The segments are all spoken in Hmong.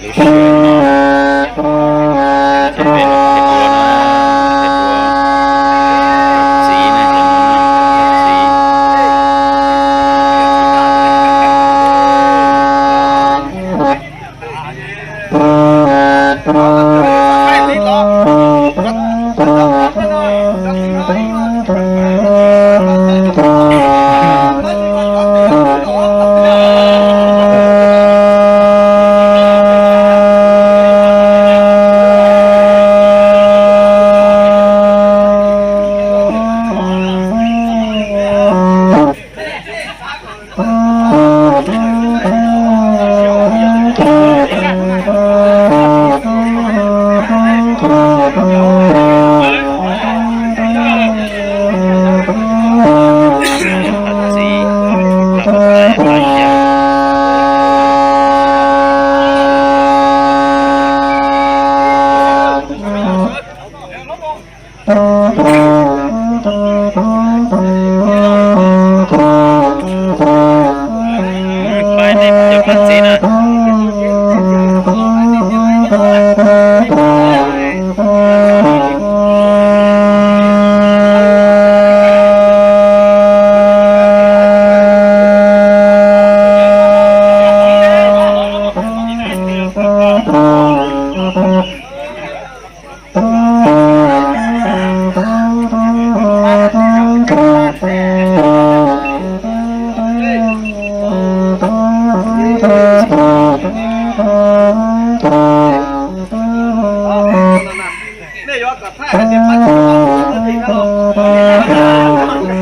Lub sij hawm no, peb los tej puav no, tej puav txiv na, cov no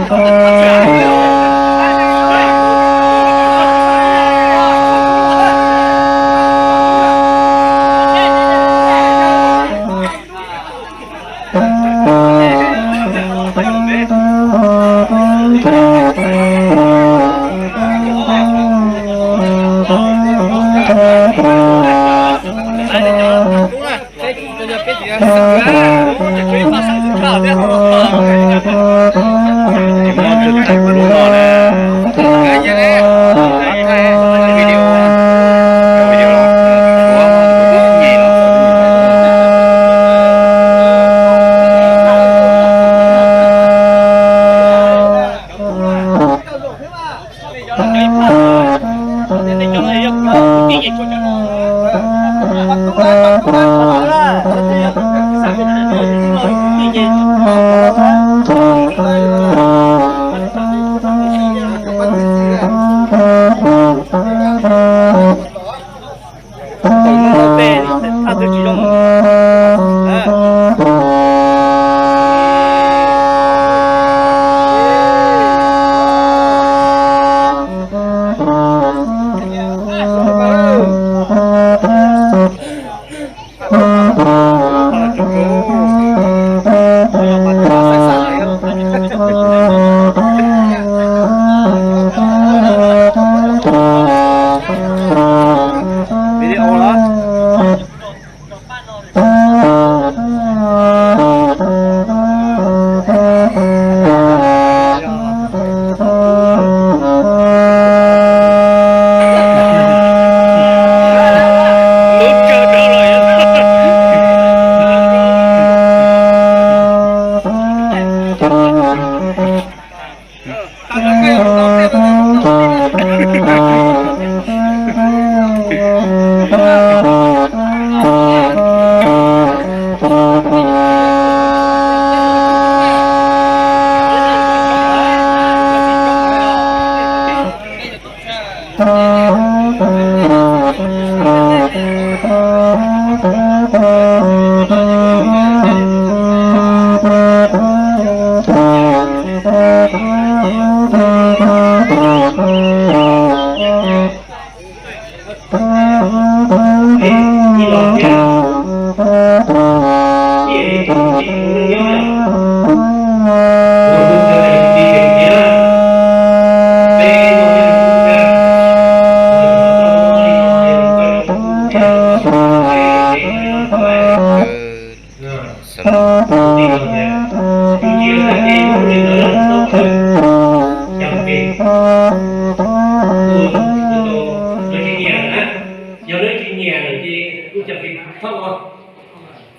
txiv. Video los. Yog lawv tsis nyiam lawm ces Kuv cov txiv txhob ua,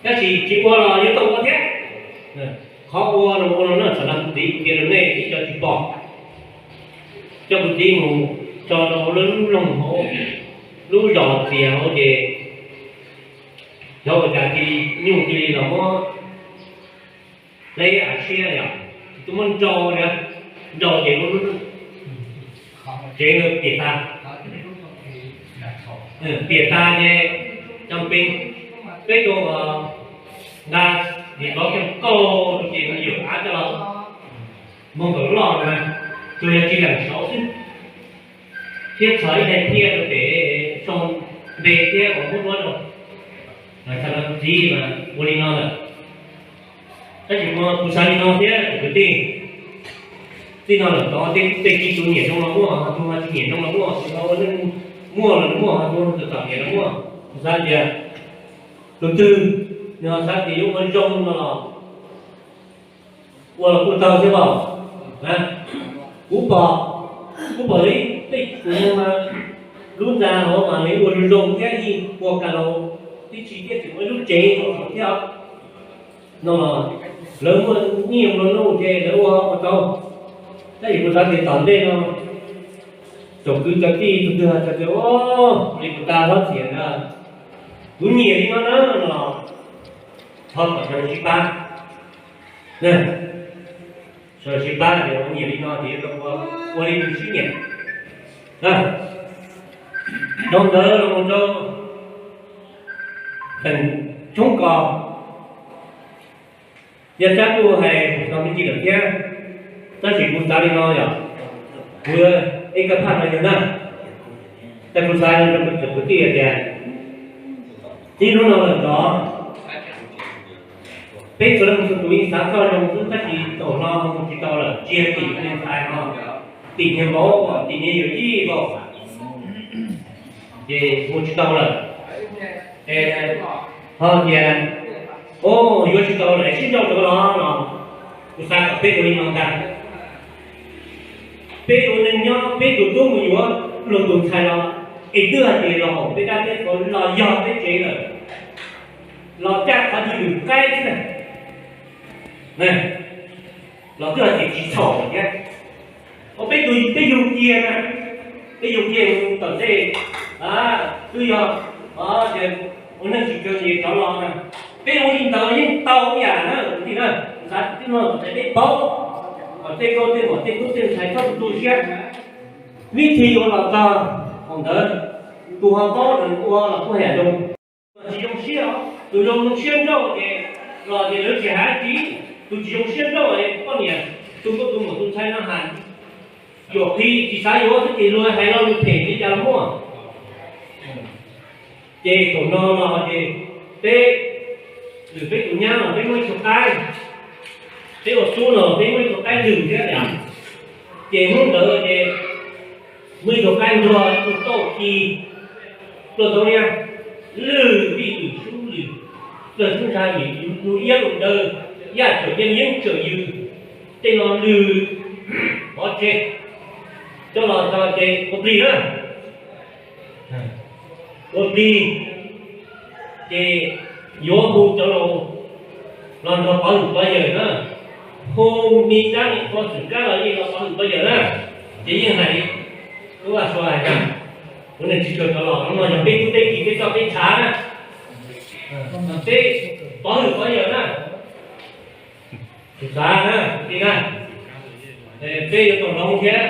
tab sis tsis ua los yuav tau ua thiab. Qhov ua no ua no na, txawm no kuv txiv kuv qhia rau nej ib co tsis pom, coj kuv txiv mus tso rau hauv lub loog hauv, lub zos txias hauv ces xyov ua cas cia li nyuj cia li los muab hleb av tshiab yom, tus muab nrau, nrau ces lub tsev piam tas, piam tas ces cov peb, peb tug nqa nim lov coj kaug ces nws yuam av coj los muag nkawm loj na, tsuas yog tsis lees saud xwb, thiab txhos ib daim phiaj rau pem sau npe thiab uas muab duab rau. Txhais tau txiv mas ua li no lawm. Tab sis kuv xav li no thiab kwv tij, txij no lawm tod tej txiv tub nyiam zoo los muaj, ho tus ho tsis nyiam zoo los muaj, tus ho ua neej muaj los muaj, ho tus ho txom txom nyem los muaj. Kuv xav tias tus twg nws ho xav tias yuav ua zoo no los ua los kuj tau thiab os. Kuv pom, kuv pom li tej tus neeg mas lub ntxa hauv mas nws ua zoo zoo thiab yeej ua ka laus tib si thiab tseem ua ib lub tsev zoo thiab os. No los lawv muaj nyiaj nplua nuj ces lawv ua ua tau. Tab sis kuv xav tias tom ntej no tsoom kwv cov tij tus twg hais tias, o, li kuv tag hlob txias ntawd, kuv nyiam li no na, no los thov kom sawv daws sib pab. Sawv daws sib pab tias ua nyiam li no ces yuav tau ua, ua li nws siab nyiam. Dhau ntawd los rau theem tshoob kos, yog Tsab kuj hais txog me ntsis lawm thiab, tab sis kuv xav li no yog, kuv ib ka phaj no yog na, tab kuv xav rau cov kwv tij hais tias, tib hnub no lawm tod, peb txhua leej txhua tus yeej xav txoj zoo xwb tab sis thaum no mus tsis tau lawm, tsis yog tim neeg ntxhais no, tim niag vauv, tim niag yawm yij vauv, ces mus tsis tau lawm. Ho tias, o, yuav tsis tau lawm es sib nrauj rau los no, kuv xav kom peb ua li no ntag. Peb ua neej nyob peb tus tub mus yuav luag tus ntxhais los, es twb hais tias los hauv peb dab peb qhua los yog peb tsev lawm, los caj qhov twg lwm qaib xwb na, los twb hais tias tsis txhaum lawm thiab. Ua peb tus peb yug kiag na, peb yug kiag tom ntej, twb yog tias ua neej tsis tsawg ces rov los na, peb ua li ntawd yeej tau ib yam na kwv tij na. Xav tib no kom peb paub, kom tej nkauj tej muam tej tub tej ntxhais txhob tu tu siab. Vib thib yuav los txog thaum ntawd, tus ho paub ua los kuj hais zoo, tsis zoo siab os. Tus zoo zoo siab nrauj ces los ces lawv tsis hais dab tsi, tus tsis zoo siab nrauj es poj niam, tus nkauj tus muam tus ntxhais no hais, yuam qhi tsis xav yuav xwb ces luag hais lo lus phem li cas los muaj. Ces thaum no los ces peb, lwm peb tus nyab los peb muaj ib tug qaib, peb ua tub los peb muaj ib tug qaib lwm thiab yom. Ces hnub ntawd ces muaj ib tug qaib nrog ib tug tauj ci pluaj tau liab, lwm vij lwm sub lwm, lwm sub ntsa lwm, lus iab lus daw, yaj tsawm yeeb yeeb tsawm yws, tej no lwm pov tseg coj los txog ces ua plig na. Ua plig ces yuav hu cov laus los nrog pov hwm pov yawm na. Hu me dab me qhua xwm kab los yeej los pov hwm pov yawm na. Ces yeej hais li lub vaj sua hais tias, kuv neej tsis tshua rov los, hnub no yog peb tub peb ki peb txoj peb chav na, peb pov hwm pov yawm na. Tus xav na, li na, peb yuav tau hloov thiab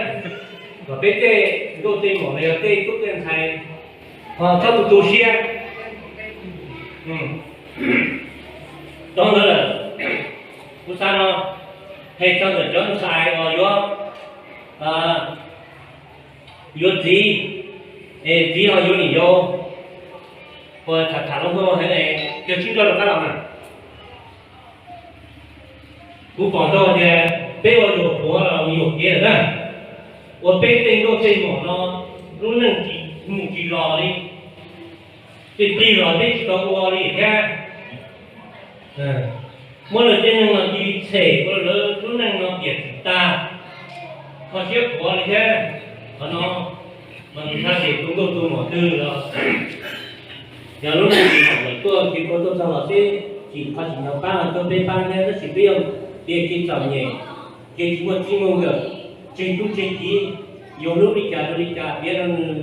kom peb tej nkauj tej muam los yog tej tub tej ntxhais ho txhob tu tu siab. Tov ntawd lawm, kuv xav no, hais txog ntawm cov ntxhais uas yuav, yuav txiv, es txiv ho yuav niam yau, uas tham tham loo hmo heev es yog tsis nrog rov qab los na. Kuv pom tau tias peb ua yuam puav los yuam kev lawm na, uas peb tej nkauj tej muam no lub neej mus tsis los li, tej plig los peb tsis tau ua li thiab. Muab lawv tej neeg no cia li tshem ua lawv lub neej no piam tsis tag, kho siab qhuav li thiab. Qhov no mas kuv xav tias tus nkauj tus muam twg los Yog lub neej tsis txom nyem tuaj, kev ua tuaj txog los xwb, tsis qhov tsis nco pab los tuaj peb pab thiab, tab sis peb yuav tias kev txom nyem, kev tsis muaj txij muaj nkawm, tseg tub tseg kiv, yuav hlub li cas rau li cas piav rau nws.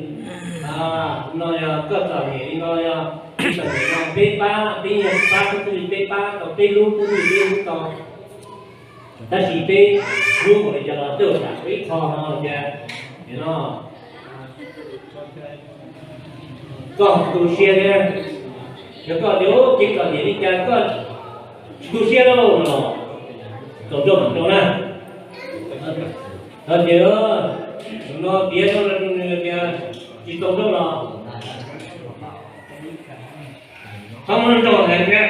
No yog koj txom nyem li no, yog txom nyem no peb pab, peb yeej pab tub twg li peb pab tau, peb hlub tub twg peb hlub tau. Tab sis peb hlub npaum li cas los tej zaum tsam ib qho no tias, no, koj tu siab thiab. Yog koj tias kev txom nyem li cas koj tsis tu siab lauj no los, txaus nrauj mam rau na. Hos tias no piav zoo rau nws tias tsis txaus nrauj los txhob muab nrauj heev thiab.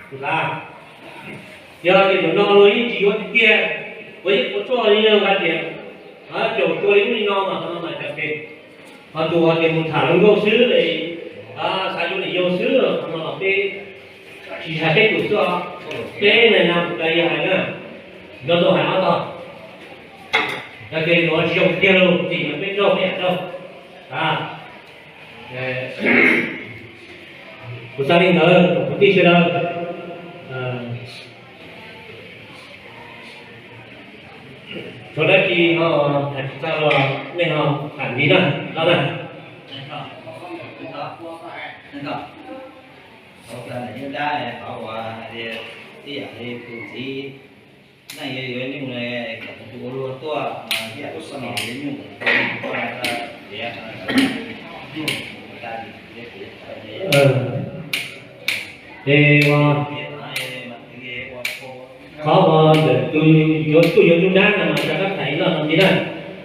Tus xav, yog tias zaum no luag yeej tsis yuav tiag tiag, luag yeej ua tsuaj li yawg hais tias, caum tua li ub li no mas qhov no mas cas pes. Ho tus hais tias mus tham hluas nkauj xwb, xav yuav niam yau xwb, qhov no los peb tsis hais peb tus xwb, peb neeg na mus tas yawg hais na, nrog tau hais ob tog. Yog tias luag tsis zoo tiag lauj, ces yog peb raug peb yam raug. Kuv xav li ntawd, kwv tij sawv daws, txhua dab tsi ho tham tsis txog los nej ho tham ntxiv na, los na. Ib yam li tus txiv neej yuav yuav nyuj, kom tus ua luag tuaj, ib yam li koj niam yuav nyuj, ua nyuj tuaj, es ua, qhov uas ntawm tus yuav tuaj yuav nyuj dab no mas rov qab tham ib los no ntxiv na.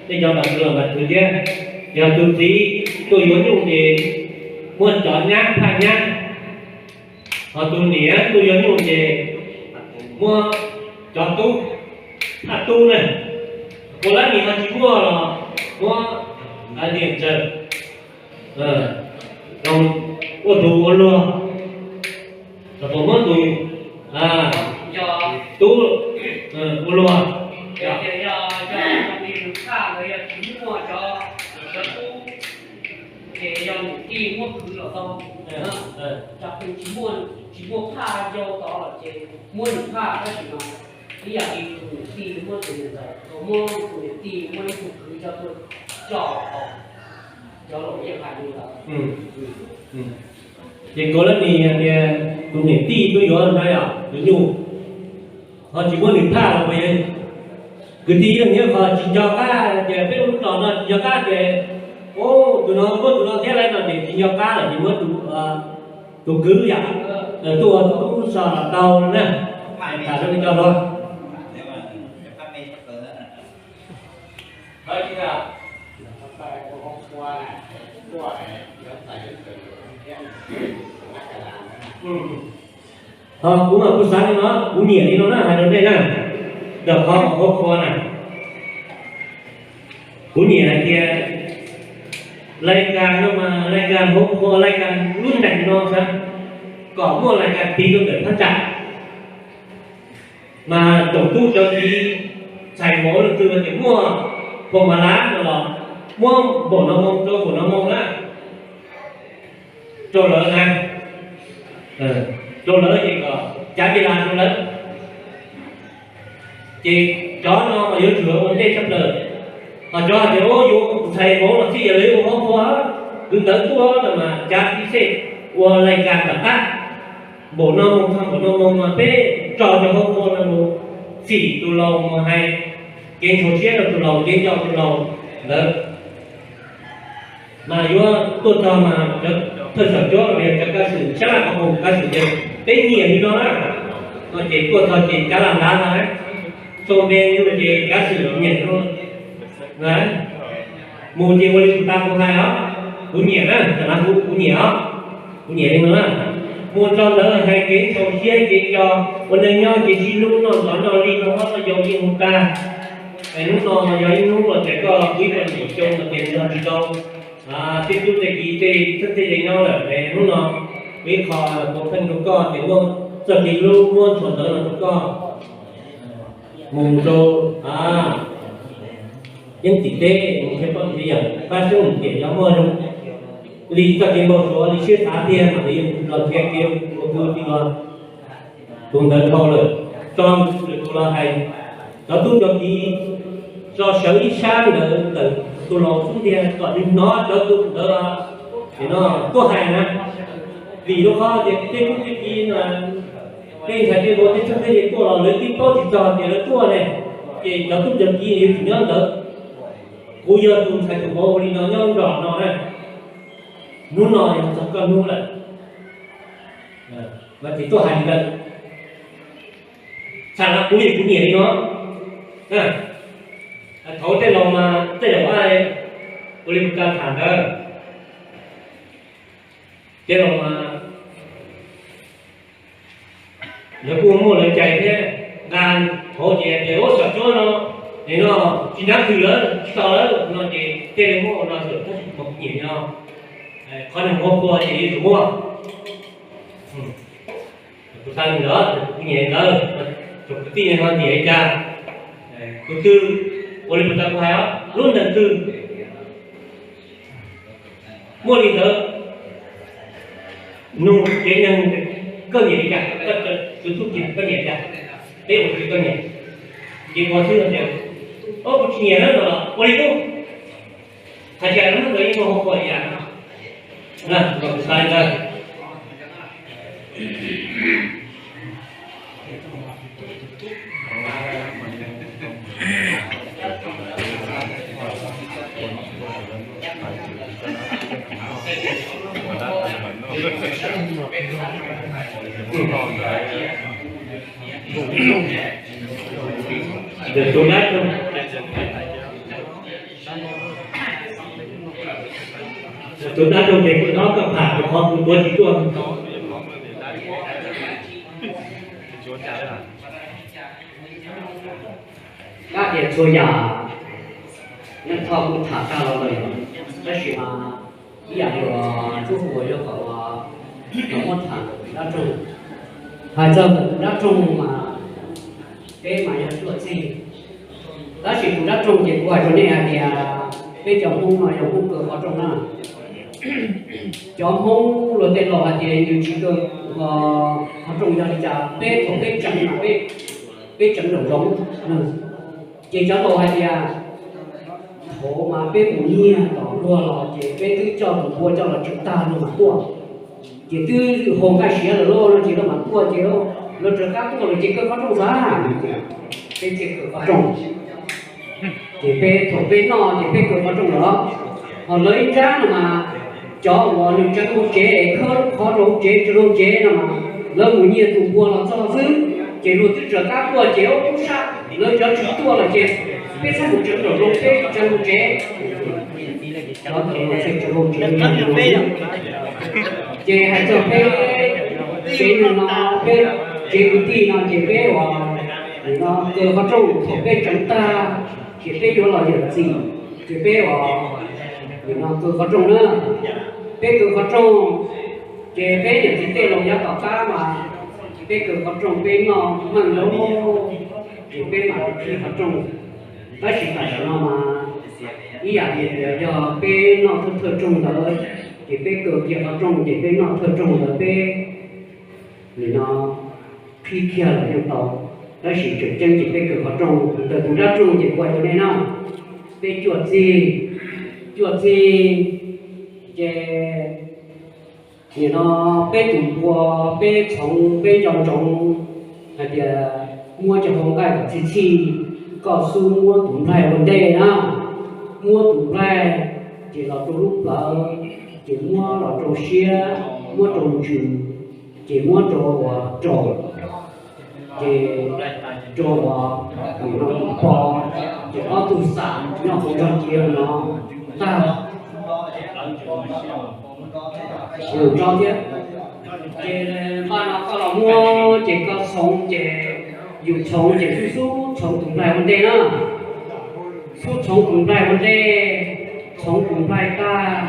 Nej cov npam kwv los npam kwv thiab, yog tus txiv tuaj yuav nyuj ces muab cov nyab phaj nyab, ho tus niam tuaj yuav nyuj ces muab cov tub phaj tub na. Kuv lab nim no tsis muaj los muab niam ntsaws, ua tus ua luag, los puas muab tus tub ua luag. Ces yog niam tij muab kwv los tau, tsis muaj phaj yau tod los ces muab nws phaj, tab sis mas ib yam li tus niam tij muab tus niam ntxawm, muab tus niam tij muab ib tug kwv coj tuaj tso tau. Cov laus yeej hais li ntawd. Ces kuv lab nim hais tias tus niam tij tuaj yuav na yom, yuav nyuj, ho tsis muab nws phaj los puas yog? Kwv tij yeej nyob qhov tsis nco qab tias peb lub zos no tsis nco qab tias, o, tus no muab tus no thiab lawm no ces tsis nco qab lawm ces muab tus, tus kwv yom, tuaj ua tub so los tau na. Tham rau nej cov hluas. Ho kuv mas kuv xav li no, kuv nyiam li no na, hais rau nej na, ntawm qhov hauv qhua na, kuv nyiam hais tias lais kas no mas lais kas hauv qhua, lais kas lub ntees no xwb, kom muaj lais kas tiv rau ntawm thaj tsam. Mas tsoom tub cov txiv ntxhais vauv leej twg tias muaj phoos mas lab no los muab npaum no moo rau npaum no moo na, rau lawv na, rau lawv ces kom cav npe las rau lawv. Ces cov no mas yuav tsum ua ntej tshaj plaws. Ho cov hais tias yuav ntxhais vauv los xij yam li ua hauv qhua, kwv ntawv tuaj no mas cav tib xej ua lais kas tom qab. Npaum no moo txog npaum no moo mas peb tso cov hauv qhua no mus xim tus laus mus hais kev ntshua siab rau tus laus, kev nco tus laus ntawd. Mas yuav tuaj txog mas cov thawj xeem cuab los yog cov kav xwm sab laj qhov mus kav xwm ces peb nyiam li no na, no ces tuaj txog ces kav las ntav no, sau npe no ces kav xwm nyiam no. Mus ces ua li kuv tas kuv hais os, kuv nyiam na, tam no kuv, kuv nyiam os, kuv nyiam li no na. Mus txog ntawd hais kev ntshua siab, kev nco, ua neej nyob kev sib hlub, noj ntxov noj lig, noj hlob noj yau yeej mus tag. Es hnub no yog ib hnub los tias koj ua ib qho niam xyoo los tias nrog tsis tau tej tub tej kiv tej txheeb tej ze nyob lawm, es hnub no ua ib qho puav pheej rau koj tias muaj txoj kev hlub muab ntshua ntawd no rau koj mus rau yeeb tim teb, mus thiab poj ntxoog yawm pab xyoob mus tias yog muaj zoo. Li txoj kev npau suav li siab xav tiag mam li los nrhiav kev ua tus tsis los tus ntawd dhau lawm. Tso lwm tus los hais, cov tub cov kiv tso sawv ib sab ntawd ntawm tus laus xub ntiag kom nws hnov cov tus ntawd tuaj hais na. Vim rau qhov tias tej tub tej kiv no, tej ntxhais tej vauv tej tub tej nyuam tuaj los lawv twb paub tsis txog tias lawv tuaj ne, ces cov tub cov kiv yuav tsum nyob ntawd. Kuv yog tus ntxhais tus vauv ua li no nyob nraum no na, hnub no yog txog koj hnub lawm, mas tsis tuaj hais li ntawd. Txham no kuv vim kuv nyiam li no. Thaum tej laus mas tej zaum ua li kuv cov tham ntawd, tej laus mas lawv kuj muaj lawv cai thiab. Nqa hauv ces tias ua xyom cuab no, nim no tsis nab twg lawm tsis tau lawm no ces tej li muab ua no xwb, tab sis kuv nyiam li no. Qhov nws muab pua ces yuav tsum muaj. Kuv xav li ntawd, kuv nyiam li ntawd, tus kwv tij no nyiam li cas, tus twg ua li puas tau kuv hais os, lub ntees twg muaj li ntawd, nug tsev neeg koj nyiam li cas, tus tub ces koj nyiam li cas, peb ua li koj nyiam, ces ua xwb tias, o kuv tsis nyiam na no los ua li ub. Hais tias lub ntawd yeej muaj hauv paus ib yam na, kuv xav li ntawd. Tus dab, tus dab roog ces kuv nyob koj tham rau qhov kuv tuav tsis tuaj. Dab tias txhua yam, Nyiaj Thoj kuj tham tag los lawm, tab sis mas ib yam li uas tub hluas yog kom, kom muab tham ntawm dab roog. Hais txog ntawm tus dab roog mas peb mas yog cuaj txij, tab sis tus dab roog ces kuv hais rau nej hais tias peb cov Hmoob no yog Hmoob kaw qhov rooj na. Cov Hmoob luag tej laus hais tias yus tsis kaw qhov rooj yog li cas, peb thaum peb tseem mas peb, peb tseem nraum zoov. Ces cov laus hais tias thaum mas peb mus nyiag tom luag los ces peb twb coj tus npua coj los tseev tag luag mam tuaj. Ces twb haus nqaij siav lawm lauj no ces luag mam tuaj ces luag rov qab tuaj lawm ces kaw qhov rooj xwb. Peb thiaj kaw qhov rooj. Ces peb thaum peb noj ces peb kaw qhov rooj lawm. Ho lawv ib nrab no mas cov uas nws tseev hauv tsev, khawb qhov rau hauv tsev, tseev hauv tsev no mas lawv mus nyiag tus npua los txog xwb ces luag twb rov qab tuaj ces ub sab lawv cov tsis tuaj lawm ces peb txhob mus tseev nraum zoov, peb tseev hauv tsev. Cov tseev hauv tsev ces hais txog peb tsev neeg no, peb tsev kwv tij no ces peb uas nim no kaw qhov rooj thaum peb tseev tag ces peb yuav los yawm txim ces peb uas nim no kaw qhov rooj na. Peb kaw qhov rooj ces peb niam txiv tej laus yav tom qab mas peb kaw qhov rooj peb noj meej lawm ces peb mam li qhib qhov rooj. Tab sis tam sim no mas ib yam li yog peb noj thawj thawj rooj ntawd ces peb kaw kiag qhov rooj ces peb noj thawj rooj ntawd peb nim no qhib kiag los yeej tau. Tab sis tseem ceeb ces peb kaw qhov rooj, ntawm tus dab rooj ces kuv hais rau nej na, peb cuaj txij, cuaj txij ces nim no peb tus npua, peb txhoov, peb nco ntsoov hais tias muab cov hau nqaij kom txhij txhij, koj xub muab tus nplaig ua ntej na, muab tus nplaig ces los rau lub plawv, ces muab los rau siab, muab rau ntsws, ces muab rau uas raum, ces rau uas nim no tus po, ces ob tug xam nyob hauv nrog cia no tag lwm tsob thiab. Ces npaj no koj los muab ces koj txhoov ces yus txhoov ces xub xub txhoov tus nplaig ua ntej na. Xub txhoov tus nplaig ua ntej, txhoov tus nplaig tag,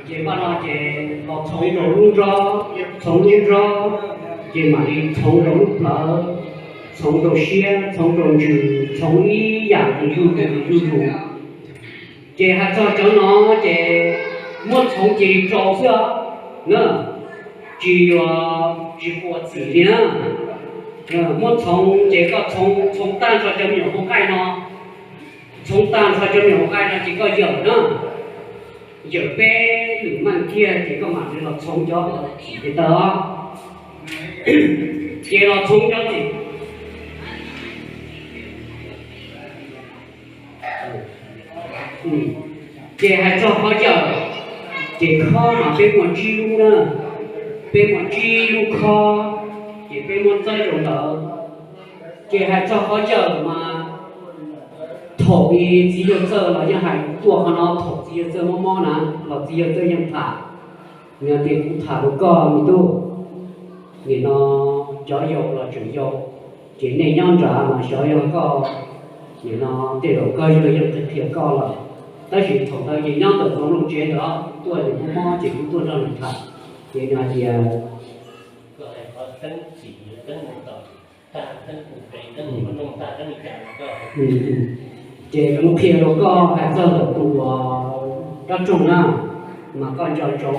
ces npaj no ces los txhoov rau lub nrob, txhoov lub nrob, ces mam li txhoov rau lub plawv, txhoov rau siab, txhoov rau ntsws, txhoov ib yam li zuj zus li zuj zus. Ces hais txog cov no ces Muab txhoov ces rau xwb os na, tsis yuav tsis quas txim li na. Muab txhoov ces koj txhoov tag nrho cov me nyuam hauv nqaij no, txhoov tag nrho cov me nyuam hauv nqaij no ces koj yawm na, yawm peb lwm maj kiag ces koj mam li los txhoov cov txim tes taw. Ces los txhoov cov txim. Ces hais txog qhov yawm, ces khob mas peb muaj tsib lub na, peb muaj tsib lub khob, ces peb muab txawb rau ntawd. Ces hais txog qhov yawm mas thaum i txiv yawg txawj los yeej hais tuaj qhov no, thaum txiv yawg txawj mob mob na los txiv yawg txawj yeej tham. Nws hais tias kuv tham rau koj me tub, nim no cov yau los tseem yau, ces nej nyob nrad mas xyov yog koj, nim no tej zaum koj yawg yeej qhia koj lawm, tab sis thaum ntawd ces nyob ntawm txog nplooj tsev ntawd kuv tuaj nws mob mob ces kuv tuaj nrog nws tham. Ces nws hais tias ces kuv qhia rau koj hais txog ntawm tus uas dab roog na, mas koj nco ntsoov,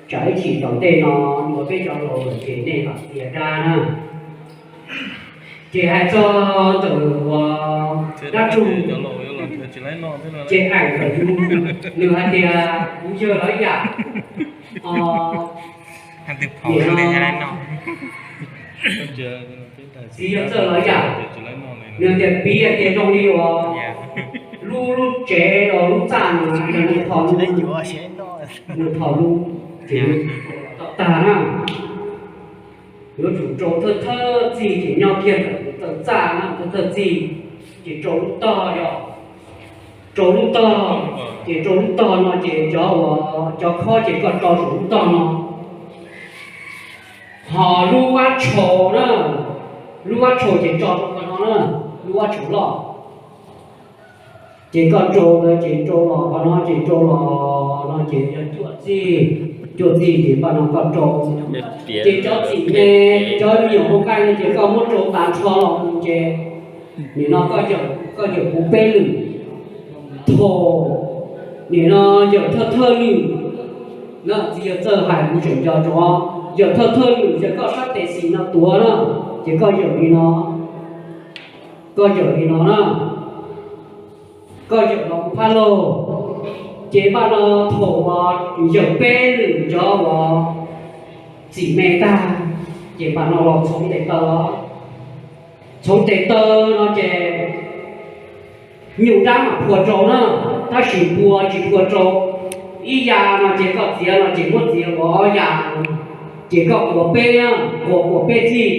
tsam ib chim tom ntej no uas peb cov laus lawm ces nej mam tias dab na. Ces hais txog ntawm uas dab roog, ces hais ntawm yus, nws hais tias kuv yawg lawv yam, txiv yawg txawj lawv yam, nws tias piv hais tias zoo li uas lub lub tsev los lub txaj no, nws thaum lub, nws thaum lub, ces tau tag na. Yuav tsum rau thawj thawj txij ces nyob kiag ntawm tus taw txaj na, thawj thawj txij ces rau lub tog, yog rau lub tog, ces rau lub tog no ces cov uas cov khob ces koj tso saum lub tog no. Ho lub vab tshaus na, lub vab tshaus ces tso rau qhov no na, lub vab tshaus loj. Ces koj rau ntawd ces rau los qhov no ces rau los no ces yog cuaj txij, cuaj txij ces npaj no koj rau. Ces cov txim me, cov me nyuam hauv nqaij no ces koj muab rau tas nrho los mus ces nim no koj yawm, koj yawm kuv peb lwm, thaum nim no yawm thawj thawj lwm na, txiv yawg txawj hais kuv tseem nco rau, yawm thawj thawj lwm ces koj sab tes xis no tuav na, ces koj yawm li no, koj yawm li no na, koj yawm los kuv phab laug. Ces npaj no thaum uas yawm peb lwm cov uas txim me tag, ces npaj no los txhoov tes taw. Txhoov tes taw no ces nyuj dab mam phua rau na, tab sis npua tsis phua rau. Ib ya no ces koj txiav no ces muab txiav ua ob ya, ces koj quav peb, quav quav peb txij.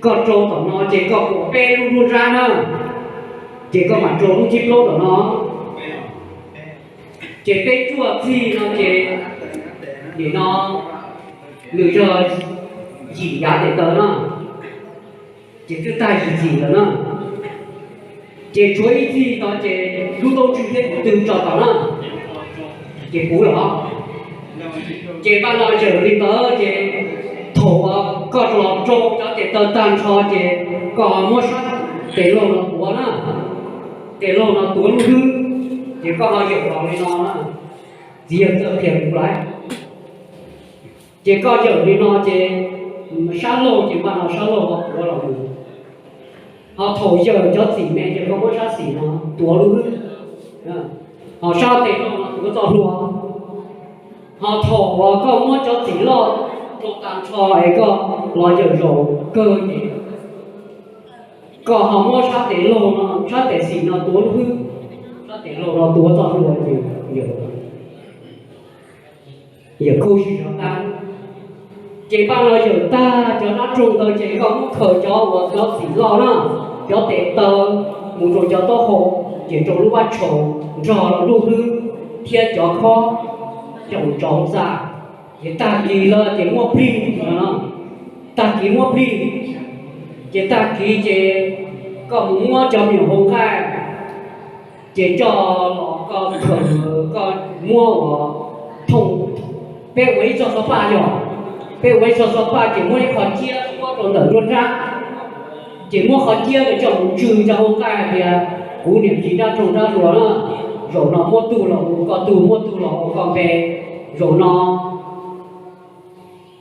Koj rau tom no ces koj quav peb lub nruab nrab na, ces koj mam rau lub thib plaub tom no. Ces peb cuaj txij no ces nim no nws yog yim yav tes taw na, ces twb tag yim txim lawm na. Ces tshuav ib txij no ces lub ntaub tswb thiab kuv twb tso tom na, ces puv lawm os. Ces npaj no yawm li ntawd ces thaum uas koj los rau cov tes taw tag nrho ces koj muab sab tes laug no tuav na, tes laug no tuav lub hlwb, ces koj ho yawm los li no na. Txiv yawg txawj qhia kuv lawm. Ces koj yawm li no ces sab laug ces npaj no sab laug ho tuav los mus. Ho thaum yawm cov txim me ces koj muab sab xis no tuav lub hlwb, ho sab tes laug no tuav txoj hlua. Ho thaum uas koj muab cov txim loj rau tag nrho es koj los yawm zaum kawg ces koj ho muab sab tes laug no, sab tes xis no tuav lub hlwb, sab tes laug no tuav txoj hlua ces yawm, yawm khuj sib zog tag. Ces npaj no yawm tag cov dab roog ntawd ces koj muab khaws cov uas cov txim loj na, cov tes taw mus rau cov taub hau, ces rau lub vab tshaus nrog lub hlwb thiab cov khob coj mus tso hauv txaj. Ces tag kis lawm ces muab plig no, tag kis muab plig, ces tag kis ces koj mus muab cov me nyuam hauv nqaij, ces coj los koj khaws, koj muab uas thooj, peb ua ib txoj xov paj yog, peb ua ib txoj xov paj ces muab ib qho ciab puab rau ntawm nruab nrab, ces muab qhov ciab ntawd coj mus tswj cov hauv nqaij hais tias kuv niam txiv dab roog dab hluas na, Zaum no muab tug los hu koj tug, muab tug los hu koj npe. Zaum no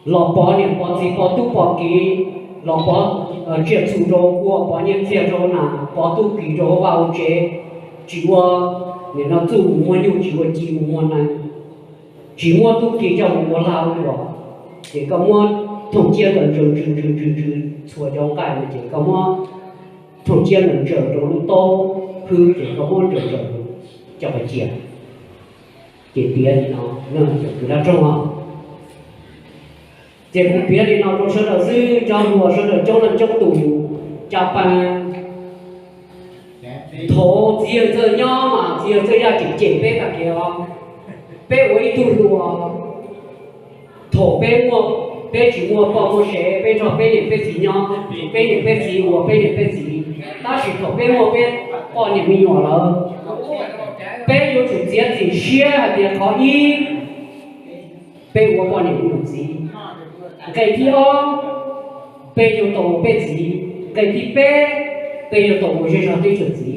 los pov niam pov txiv pov tub pov kiv, los pov tsiaj txhu rau ua, pov nyiaj txiag rau nas, pov tub kiv rau vaj ua tsev. Tsis ua nim no txuj mus muag nyuj, tsis ua ci mus muag nees, tsis muab tub kiv coj mus ua lag ua luam. Ces koj muab thooj ciab ntawm ntsaws ntsaws ntsaws ntsaws ntsaws txhua cov nqaij no ces koj muab thooj ciab ntawm ntsaws rau lub taub hwb ces koj muab ntsaws ntsaws coj pais cia. Ces piav li no, cov kwv dab roog, ces kuv piav li no rau sawv daws xwb, cov hluas sawv daws coob leej coob tus, cas pas thaum txiv yawg txawj nyob mas txiv yawg txawj yaj tseem cem peb tag kiag os. Peb ua ib tug hluas, thaum peb muaj, peb tsis muaj poj muaj sev, peb nrog peb niam peb txiv nyob, peb niam peb txiv ua peb niam peb txiv. Tab sis thaum peb muaj peb poj niam me nyuam lawm, peb yuav tsum txiav txim siab hais tias qhov ib, peb ua poj niam me nyuam txiv. Nqe thib ob, peb yuav tau ua peb txiv. Nqe thib peb, peb yuav tau ua zej zog teb chaws txiv.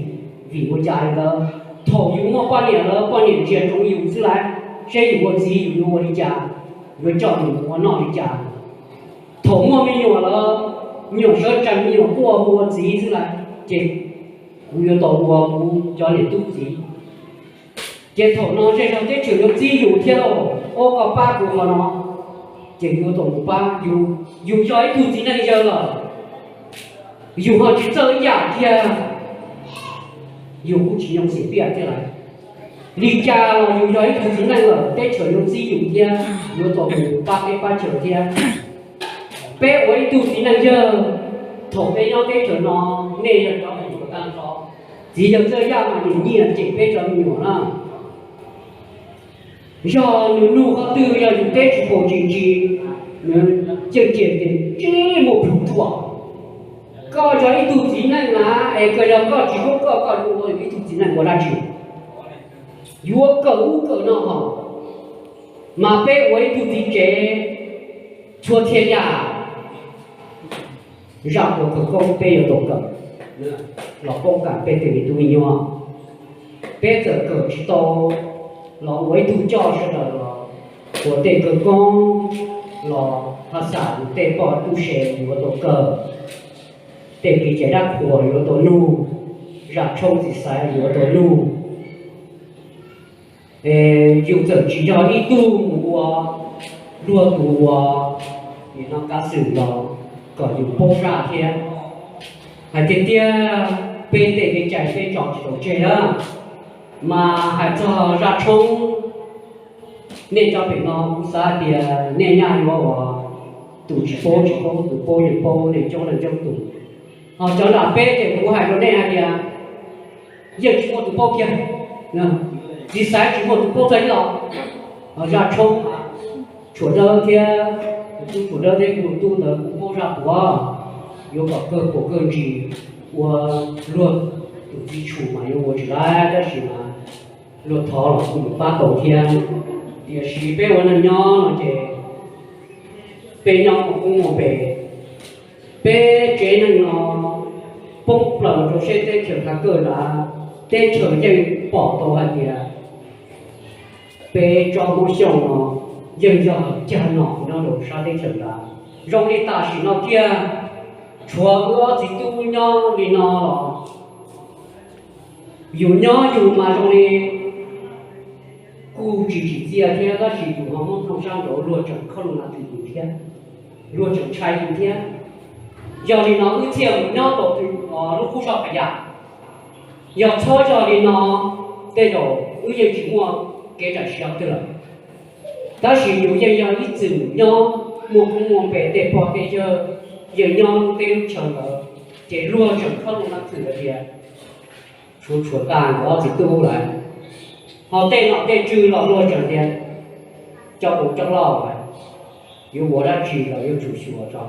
Vim ua cas li ntawd? Thaum yus muaj poj niam lawm, poj niam ntsia ntsoov yus xwb lauj, seb yus ua txiv yus yuav ua li cas, yuav coj nws mus ua noj li cas. Thaum muaj me nyuam lawm, me nyuam sawv tsees me nyuam quaj hu ua txiv xwb lauj, ces kuv yuav tau ua kuv cov niam tub txiv. Ces thaum no zej zog teb chaws yuav txib yus thiab lauj, ob koj pab kuv qhov no, ces yuav tau mus pab. Yus yog ib tug txiv neej yawg lawm, yus ho tsis txawj ib yam kiag, yus kuj tsis nyoo xim piaj thiab lauj. Li cas los yus yog ib tug txiv neej lawm, teb chaws yuav txib yus thiab yuav tau mus pab teb pab chaw thiab. Peb ua ib tug txiv neej yawg, thaum peb nyob teb chaws no, nej yog cov me nyuam tag nrho, txiv yawg txawj yaj mas nyiam nyiam cem peb cov me nyuam na. Yog nws nug qhov twg, yog yus teb tsis paub tsis ntsis, nws cem cem tias tsis muaj plhus ruam. Koj yog ib tug txiv neej na, es koj yog koj tsis hlub koj, koj yuav ua ib tug txiv neej ua dab tsi? Yuav kawm ub kawm no hos. Mas peb ua ib tug txiv tsev, txhua txhia yam, zaj kawm kawm koob peb yuav tau kawm los poob kam peb tej me tub me nyuam. Peb txawm kawm tsis tau los ua ib tug coj sawv daws los ua tej kawm koob, los phas xas yus tej poj tub se yuav tau kawm, tej kev cai dab qhuas yuav tau nug, zaj tshoob txiv xaiv yuav tau nug. Yus txawm tsis yog ib tug mus ua luag tus uas nim no kav xwm los kom yus paub zaj thiab. Hais tiag tiag, peb tej kev cai peb tso tsis tau tseg na, mas hais txog zaj tshoob, nej cov pem no kuv xav tias nej nyaj yuav ua tus tsis paub tsis paub, tus paub yeej paub, nej coob leej coob tus. Ho cov nram peb ces kuv hais rau nej hais tias yeej tsis muaj tus paub kiag, txiv xaiv tsis muaj tus paub txog ib los. Zaj tshoob, tshuav dawb thiab, kuv tub tshuav dawb thiab kuv tub ntawd kuv paub zaj puav, yuav kom kawg puas kawg ntsis ua luag tus txiv tshum mas yuav ua tsis laib, tab sis mas luag thov los kuv yuav pab tau thiab. Tiam sis peb ua neej nyob no ces peb nyob muaj koob muaj npe, peb tsev neeg no poob plaws rau sab teb chaws Hav Kawj Lav, teb chaws yeej pom tau hais tias peb tsob Hmoob Xyooj no yeej yog cag nom nyob rau sab teb chaws ntawd. Zoo li tam sim no kiag, tshuav wb ob txiv tub nyob li no los yus nyob yus mas zoo li kuj tsis tsim txiaj thiab, tab sis yus ho muab nug sab nraud luag tseem khob lus nas twm yus thiab, luag tseem ntshai yus thiab. Yog li no wb thiaj mus nyob tau lub qub zog Phas Yas. Yog txhob yog li no, tej zaum wb yeej tsis muaj kev tawm siav twg lawm. Tab sis yus yeej yog ib txwm nyob muaj koob muaj npe, tej pog tej yawg yeej nyob lub teb lub chaw ntawd, ces luag tseem khob lus nas twm hais tias tshuav tshuav tag nkawd ob txiv tub lawm. Ho tej nom tej tswv los luag tseem tias coj tus coj loj lawm, yuav ua dab tsi los yuav tsum xyuas tso.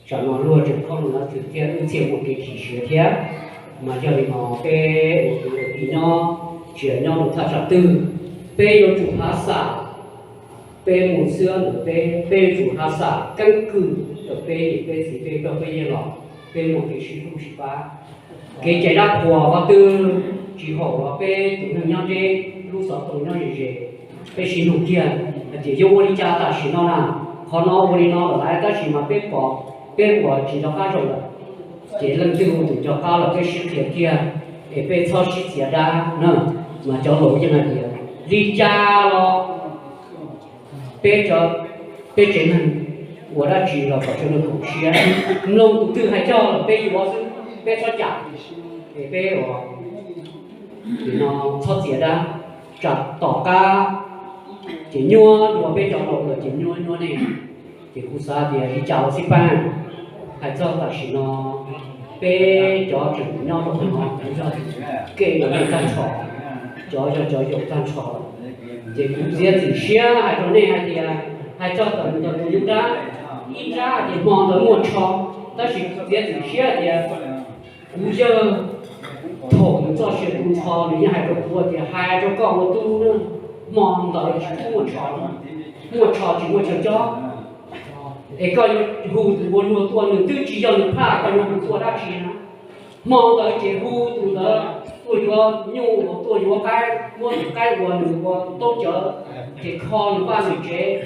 Tsam no luag tseem khob lus nas twm thiab wb thiaj muaj kev chim siav thiab. Mas yog li no peb ua kwv ua tij nyob, tsis hais nyob rau thaj tsam twg, peb yuav tsum hav xam, peb muaj xwb ntawm peb, peb yuav tsum hav xam keeb kwm rau peb niam peb txiv peb pog peb yawg los peb muaj kev sib hlub sib pab. Kev cai dab qhuas qhov twg Tsis haum los peb tus neeg nyob deb, lub xov tooj nyob ze ze, peb sib nug kiag hais tias yuav ua li cas tam sim no na. Qhov no ua li no lawm laiv, tab sis mas peb pom peb ua tsis nco qab zoo lawm, ces leej twg ua tus nco qab los peb sib qhia kiag, es peb txhob sib txiav dab na. Mas cov laus yeej hais tias li cas los peb cov, peb tsev neeg ua dab tsi los kom tsev neeg koom siab, mloog tus twg hais coj los peb yuav xwb, peb txhob cam. Es peb ua no txhob txiav dab, tsam tom qab ces nyuaj dua peb cov laus lawm ces nyuaj nyuaj nej. Ces kuv xav tias li cas los xij pab, hais txog tam sim no peb cov tseem nyob rau qhov no, kuv yog kev yog nej tag nrho, cov yog cov yaus tag nrho. Ces kuv txiav txim siab hais rau nej hais tias, hais txog ntawm tus yub dab, ib nrab hais tias hmo ntawd muaj tsho, tab sis kuv txiav txim siab hais tias kuv yawg thaum nws txoj sia tu nrho nws yeej hais rau kuv tias hais rau koj ua tub na, hmo ntawd tsis muaj tsho, muaj tsho tsis muaj chaw cob. Es koj yuav hu tus ua luag tuaj nws twb tsis yog nws phaj, koj yuav hu tuaj dab tsi na? Hmo ntawd ces hu tus ntawd tuaj yuav nyuj, tuaj yuav qaib, muab tus qaib uas nws ua taub cawv, ces kho nws vaj nws tsev,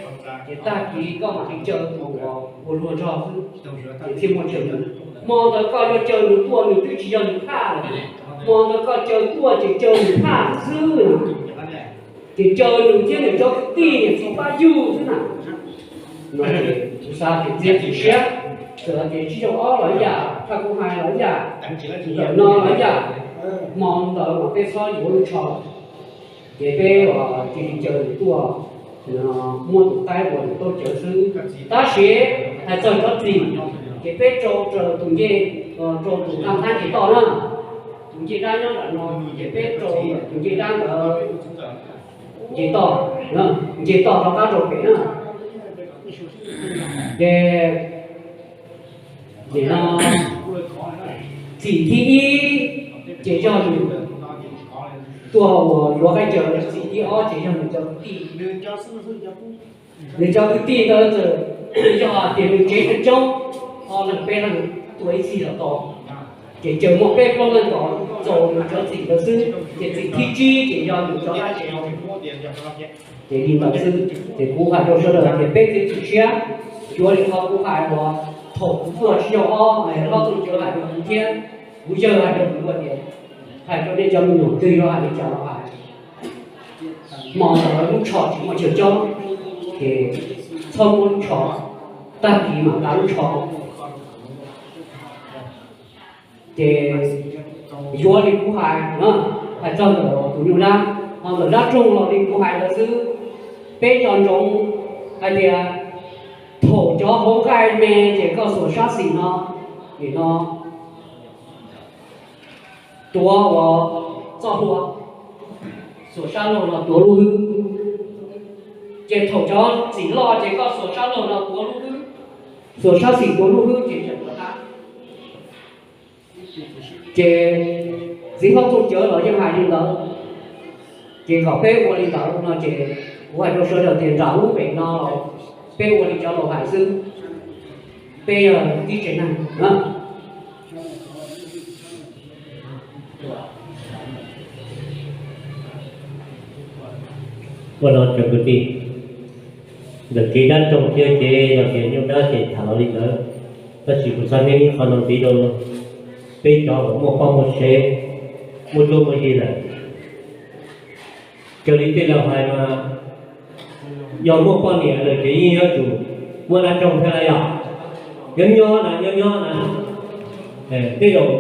ces tag kis koj mam li caw tus uas ua luag nrog xwb, ces thiaj muaj chaw nws. Hmo ntawd koj yuav caw nws tuaj nws twb tsis yog nws phaj lawm, hmo ntawd koj caw tuaj ces caw nws phaj xwb na, ces caw nws thiab nws cov kwv tij niam txiv pab yug xwb na. No ces kuv xav tias txiav txim siab, txawm hais tias tsib caug ob los ib yam, phaj kuv hais los ib yam, ntawm no los ib yam, hmo ntawd mas peb txhob yuav lub tsho, ces peb cia li caw nws tuaj, muab tus qaib uas nws taub cawv xwb. Tab sis hais txog cov txim, ces peb rau raws tus ncej, rau tus nqaj nthab nce toj na, tus ncej dab nyob nram no, ces peb rau tus ncej dab ntawd nce toj, nce toj rov qab rau pem na. Ces nim no txim thib ib ces yog nws tuaj uas yuav qaib caws, txim thib ob ces yog nws cov kwv tij. Nws cov kwv tij ntawd txawm yog hais tias nws tsev neeg coob, ob leeg peb leeg tuaj ib txhij los tau, ces caws muaj peb plaub leeg tod txaus nws cov txim ntawd xwb, ces txim thib tsib ces yog nws cov dab tsi. Ces li ntawd xwb, ces kuv hais rau sawv daws hais tias peb txiav txim siab, cuag li qhov kuv hais uas thaum kuv tuaj tsib caug ob, hlob Txooj Cawv hais rau kuv thiab, kuv yawg hais rau kuv tias, hais rau nej cov me nyuam twg yog hais li cas los hais, hmo ntawd lub tsho tsis muaj chaw cob, ces txhob muab lub tsho, tag kis mam tav lub tsho. Ces yuav li kuv hais, hais txog ntawm tus nyuj dab, ho ntawm dab roog los li kuv hais ntawd xwb. Peb nco ntsoov hais tias thaum cov hauv nqaij me ces koj xuas sab xis no, nim no tuav ua txoj hlua, xuas sab laug no tuav lub hwb. Ces thaum cov txim loj ces koj xuas sab laug no tuav lub hwb, xuas sab xis tuav lub hwb ces tseem tuav tab. Ces txiv hlob Txooj Cawv los yeej hais li ntawd. Ces kom peb ua li ntawd no ces kuv hais rau sawv daws tias nram lub pem no los peb ua li cov laus hais xwb, peb yog tib tsev neeg na. Ua no cov kwv tij, ntawm kev dab roog thiab kev los tias nyuj dab ces tham los li ntawd, tab sis kuv xav hais ib qho no ntxiv rau peb cov uas muaj poj muaj sev, muaj tub muaj ywg lawm. Raws li tej laus hais mas yog muaj poj niam lawm ces yeej yuav tsum muaj dab roog thiab na yog. Nyob nyob na, nyob nyob na, tej zaum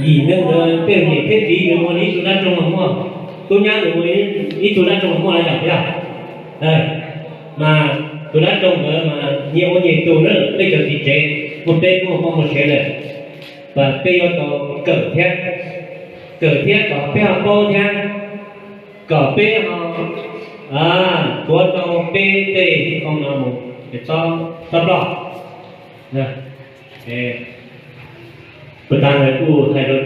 yim neeg, tej niam thiab txiv nws ua ib tug dab roog los muaj, tub nyab nws ua ib tug dab roog los muaj na yog thiab. Mas tus dab roog ntawd mas nyias ua nyias tus na, peb cov txiv tsev muaj peb muaj poj muaj sev lawm, mas peb yuav tau kawm thiab, kawm thiab kom peb ho paub thiab, kom peb ho tuav tau peb tej khoo no mus, txhob ploj. Puag ta ntawd kuj hais rau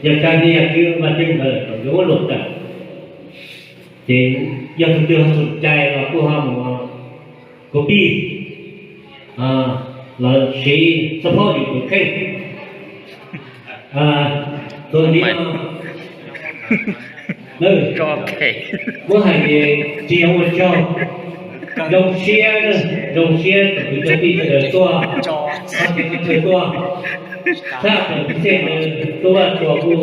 yawg Tsab thiab yawg Tswb Vaj Ceeb ntawd lawm kom nkawd muab luam tawm, ces yog tus twg ho xum cai los kuj ho mus copy los siv support yus tus kheej. Tus ntxiv no, Muab hais tias tsis yog ua tsaug, zoo siab, zoo siab tus kwv tij sawv daws tuaj, tuaj, tshaj plaws peb xeem tuaj txhua kuj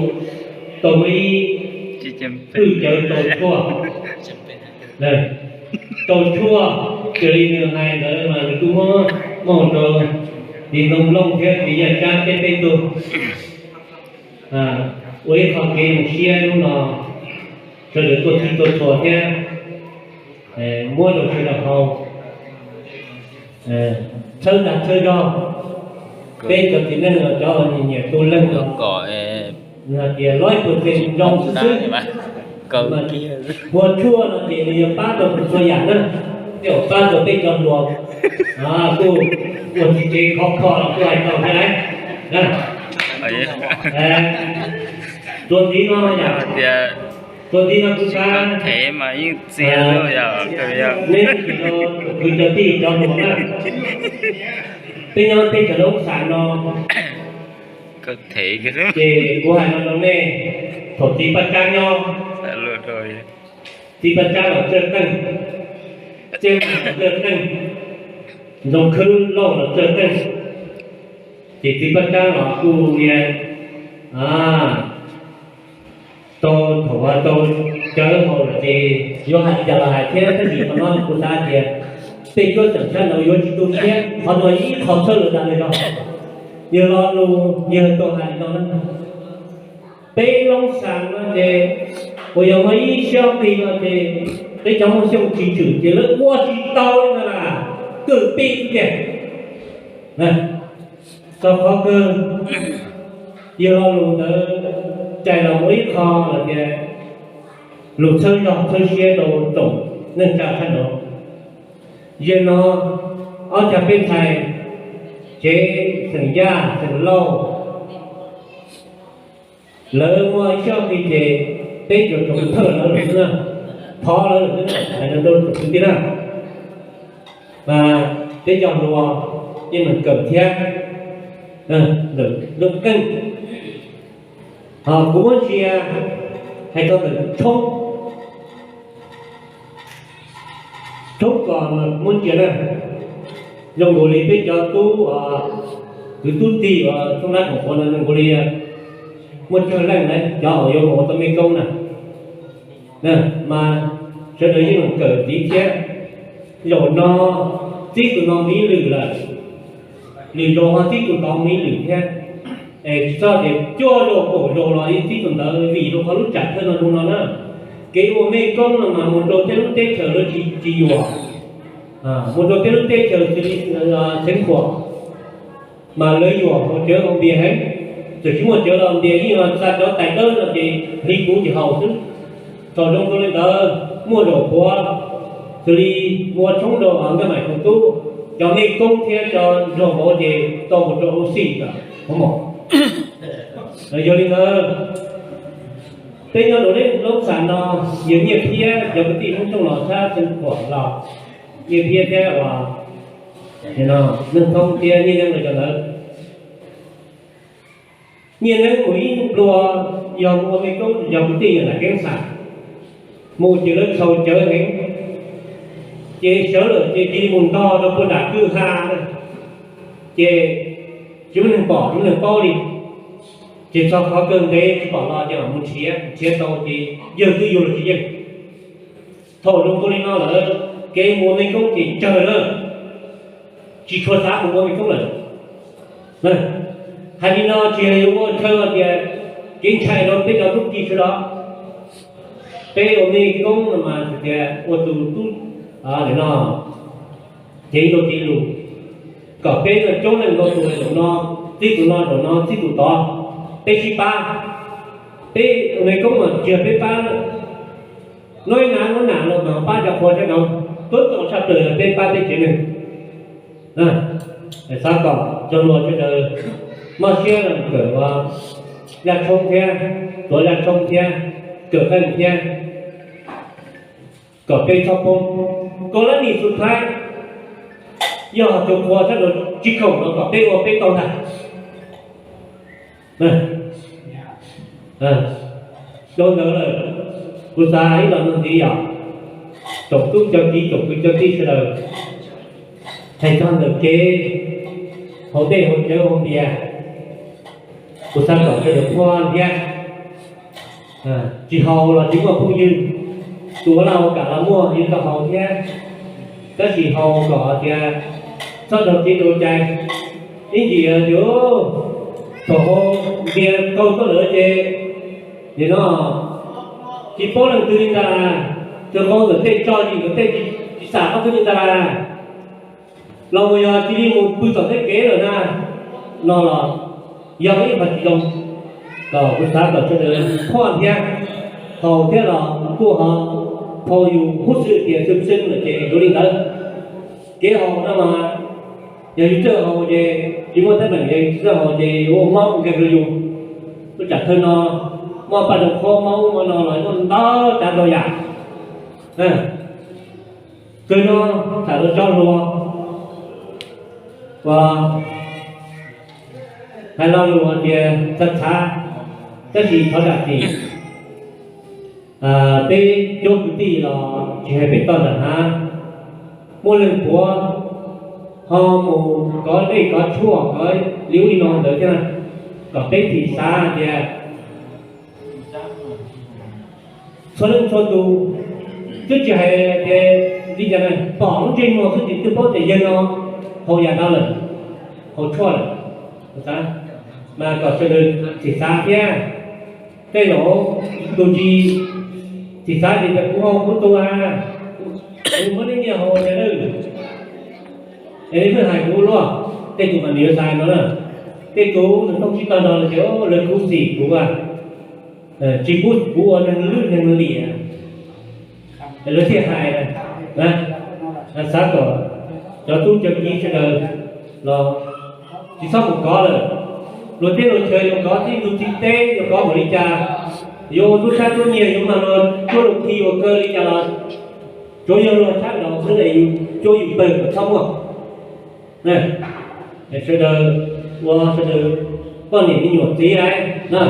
tau muaj ib hwj cawv tau tshuaj, tau tshuaj, raws li nws hais ntawd mas nws kuj muab mus rau txiv Ntoo Looj thiab txiv Yaj Tsab thiab peb tug ua ib qho kev zoo siab hnub no, sawv daws tuaj txhij tuaj txhua thiab muab rau sawv daws haus, txhawb dag txhawb zog. Peb cov txiv neej los cov uas nyiam nyiam tu leej los hais tias lawv puas tseem zoo xwb xwb. Ua tshuaj no ces nws yuav pab tau txhua yam na, tej zaum pab tau peb cov hluas kuj ua tsis tsev khov kho los kuj hais tau thiab lauj. Txuas ntxiv no yom, txuas ntxiv no kuv xav, neb tus kwv cov tij cov hluas na, peb nyob teb chaws Loob Xas no, ces kuv hais no rau nej, thaum txiv Paj Tsab nyob, txiv Paj Tsab los Txawj Qeej, Txawj Qeej, Ntxoov Khwb Lauj los Txawj Qeej, ces txiv Paj Tsab los kuj lia tau, thaum uas tau cawv haus lawm ces yuav hais li cas los hais thiab, tab sis qhov no kuv xav tias tej cuab xeem sab nraud yuav tsis tu siab, qhov no yog ib qho txhawb lawv tas li no. Yawg lo lus yawg tau hais li no na, peb Loob Xas no ces uas yog muaj ib siab qis no ces peb cov Hmoob Xyooj tsis tshwm ces lawv ua tsis tau li no las, kawg peb tiag. Txog qhov kawg, yawg lo lus ntawd rais los ua ib qho los tias lus txhawb zog txhawb siab rau tsoom neej tsa sab nraud. Yawg no ob cag peb txhais, tsev xeem Yaj xeem Lauj, lawv muaj ib siab qis ces peb tsuas tsoom thawj lawv lawm xwb na, thov lawv lawm xwb na, hais no rau tsoom kwv tij na. Mas peb cov hluas yeej meem kawm thiab, ntawm Looj Qeej, ho kuv muab ntsia hais txog ntawm Tshoob, Tshoob Kos muab ntsia na, zoo nkaus li peb cov tub, kwv tub tij uas Tshoob Lab Koom Quav no zoo nkaus li muaj tsawg leej lawm cov uas yuav mus ua tau mej koob na. Mas sawv daws yeej meem kawm ntxiv thiab. Zaum no txib tus no mus ib lwm lawm, lwm zaus ho txib tus tod mus ib lwm thiab. Es tsis txhob tias cuaj zaus kaum zaus los yeej txib tus ntawd, vim rau qhov lub tsam thawj no zoo no na. Kev ua mej koob no mas mus rau tej lub teb chaws lawv tsis yuam, mus rau tej lub teb chaws xws li Xeev Khuam, mas lawv yuam haus cawv haus npias heev. Txawm tsis muaj cawv los npias yeej xa cov tais dawb no ces hliv puv ces haus xwb. Thaum zoo rau li ntawd muaj zaum puav, xws li mus ua tshoob rau Nkaj Maim Koos Tub, cov mej koob thiab cov nraug vauv ces tau mus rau Australia, yog li ntawd peb nyob rau Loob Xas no, yog Nyiaj Phiab cov kwv tij Hmoob Xyooj los sab Xeev Khuam los, Nyiaj Phiab thiab uas Neej Thoob thiab Nyiaj Neeb lawv cov ntawd. Nyiaj Neeb mus ib nplua, yog mus ua mej koob yog kwv tij yog Nam Keeb Xas, mus ces lawv txhaus cawv heev, ces sawv lawm ces cia li mus ntog rau puag nram kwj ha, ces tsis muaj neeg pom tsis muaj neeg paub li. Ces txog qhov kawg ntev tsis pom los ces mam mus nrhiav, nrhiav tau ces yawg twb yuav luag tsis yeej. Thaum zoo nkaus li no lawm, kev mus ua mej koob ces tsawg na, tsis tshua xav mus ua mej koob lawm. Hais li no tsis yog yuav ua chaw tias kev ntshai rau peb cov tub ki sawv daws. Peb ua mej koob no mas tias ua tus tub no, cev rau kev lus, kom peb coob leej ntau tus zaum no, txib tus no zaum no txib tus tod, peb sib pab. Peb ua mej koob mas tsis yog peb pab Nuav ib nab nuav nam los mas pab cov qhua sab nraud, tuab txaus tshaj plaws yog peb pab peb tsev neeg. Xav kom cov hluas sawv daws mob siab kawm ua zaj tshoob thiab, tuav zaj tshoob thiab, kawm qeej thiab, kom peb txhob poob. Kaum lab nim xus thaib, yog cov qhua sab nraud tsis khoom los kom peb ua peb tau ntag. Zoo ntawd lawm, kuv xav ib los no ntxiv yog tsoom tub cov kiv tsoom kwv cov tij sawv daws, hais txog ntawm kev haus dej haus cawv haus npias, kuv xav kom sawv daws phuaj thiab. Tsis haus los tsis muaj phooj ywg, tus ua laj ua kam los muaj yeej tau haus thiab, tab sis haus kom tias txhob raug kev rau cai. Ib ntsis tias thaum haus npias tau tuaj lawm ces nim no tsis paub leej twg li ntag, txawm qhov ntawm tej tso yim ntawm tej tsis xam qhov twg li ntag, los mus yog cia li mus pw tom tej kev lawm na, no los yog ib qho tsis zoo. Kom kuv xav kom sawv daws phuaj thiab, haus thiab los kuj ho phau yus huv xwm tias xwm xwm lawm ces yuav li ntawd. Kev haus no mas yog yus txawj haus ces tsis muaj teeb meem, yog yus tsis txawj haus ces ua mob ua nkeeg rau yus. Lub tsam thawj no mob paj rau qhov mob ub mob no los muaj ntau tsav ntau yam. Kawg no tham rau cov hluas uas hais lo lus hais tias txhav txhav, tab sis thov zam txim. Peb cuab kwv tij los tsis hais pem toj nram hav, muaj leej puav ho mus kov dej kov tshuaj kov li ub li no ntawd thiab, kom peb thim xav tias txhua leej txhua tus, twb tsis hais tias li cas na, pom lub ntsej muag xwb ces twb paub tias yawg no haus yam no lawm, haus tshuaj lawm. Mas kom sawv daws thim xav thiab. Tej zaum tus tsis thim xav ces tias kuv haus kuv tus a, kuv muab neb nyiaj haus tiag na. Es nej pheej hais kuv luaj, tej tus mas nws yuav xav no na, tej tus nws thooj tsis tau no ces lawv khuv xim kuv a, tsis pub kuv ua neeg lwj neeg liam. Lawv thiaj hais na, xav kom cov tub cov kiv sawv daws los tsis txhob mus kov lawm. Luag teb luag chaw yuav kov tib ntug txib teb yuav kov npaum li cas, yuav ua tub sab tub nyiag yuav mag luag cuab luag khi ua kawg li cas los tsuav yog luag sab nraud xwb es yus cuab yus pawg kom txhob muaj. Sawv daws ua sawv daws poj niam me nyuam txiv lawm na,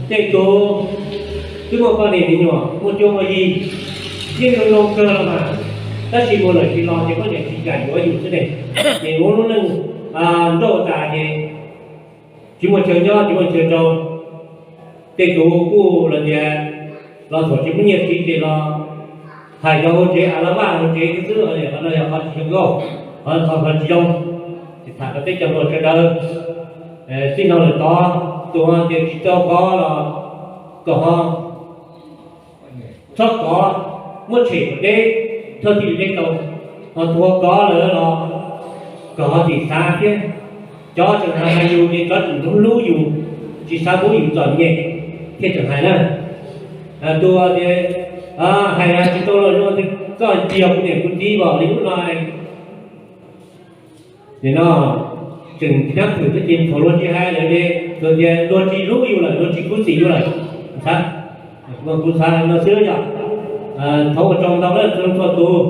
tej tus twb muaj poj niam me nyuam muaj cuab muaj yig, yeej zoo zoo kawg los mas, tab sis mus lawm tsis los ces poj niam tsis kam yuav yus xwb ne. Ces ua lub neej nrauj tas ces tsis muaj chaw nyob tsis muaj chaw rau. Tej tus kuj los tias los thaum tsis muaj nyiaj siv ces los hais cov hauv tsev a la vaj hauv tsev xwb, qhov no yog qhov tsis zoo nkauj, qhov tsis zoo. Ces tham rau peb cov hluas sawv daws, txij no lawm tod tus ho tias tsis tau kov los kom ho txhob kov, muab tshem kom deb, thawj thij deb tau, ho tus ho kov lawm los kom ho thim xav thiab. Cov tseem hais hais yus ces cov tseem hlub hlub yus, tsis xav pub yus txom nyem thiaj tseem hais na. Tus tias hais hais tsis tau los zoo, koj cia kuv niam kuv txiv vim li ub no. Nim no tseem tsis nyob twm thiab ces thaum luag tsis hais lawm ces luag tias luag tsis hlub yus lawm, luag tsis khuv xim yus lawm. Kuv xav no xwb yog, thov ua tsaug ntau lawm txhua leej txhua tus,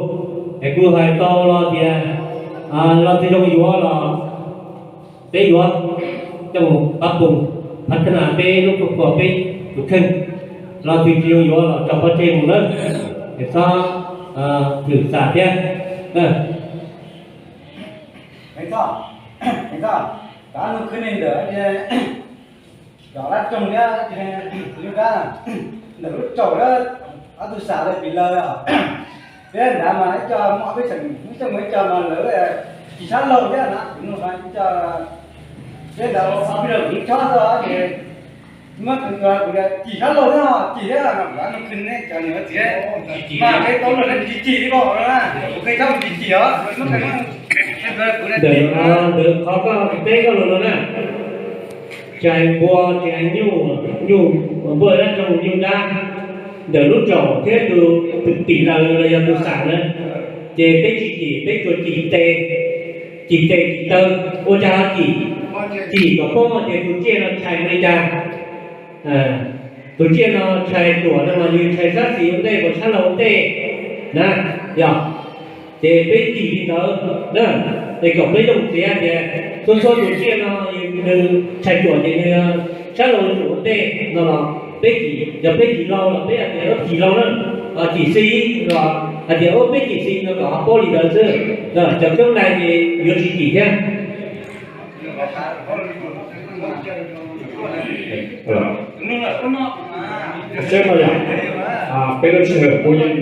es kuv hais tau los tias los twg zoo yuav los peb yuav coj mus pab pum, pab thab nas peb lub khuab khuas peb tus kheej, los twg tsis zoo yuav los tso pov tseg mus nawb, es txhob thwm xam thiab. Cov dab roog thiab, ntawm lub tsaus thiab, ob tug xam lawv pim lawv os. Peb nrad mas ib co muaj peb xeem ib co mus ib co mas lawv tsis sab laug thiab na, ib co peb ntawd ua peb lawv ib chob xwb ces muab kuv cim sab laug thiab, cim thiab no kuv no khwv ne cov niam txiv mas peb tau luag ne tsis cim li ko na, kuv qhia txhob mus tsis cim os. Ntawm qhov koj teb koj los no na, tsis hais npua tsis hais nyuj, nyuj npua dab roog nyuj dab, ntawm lub tsaus thiab tus tim lawv los yog tus xam na, ces peb tsis cim, peb tsuas cim tes, cim tes cim taw, ua cas ho cim, cim kom paub hais tias tus tsiaj no tshais li cas. Tus tsiaj no tshais ruam no mas yus tshais sab xis ua ntej, kom sab laug ua ntej na, yog. Ces peb cim li ntawd na, es kom peb yooj txiav tias txhua txhua tus tsiaj no nws tshais ruam ces nws sab laug yuav tsum ua ntej no los, Peb cim, yog peb cim laug los peb hais tias peb cim laug na, cim xis los hais tias peb cim xis no kom ho paub li ntawd xwb. Cov koob lais ces yuav tsis cim thiab. Seb no yog peb lub sij hawm kuj yeej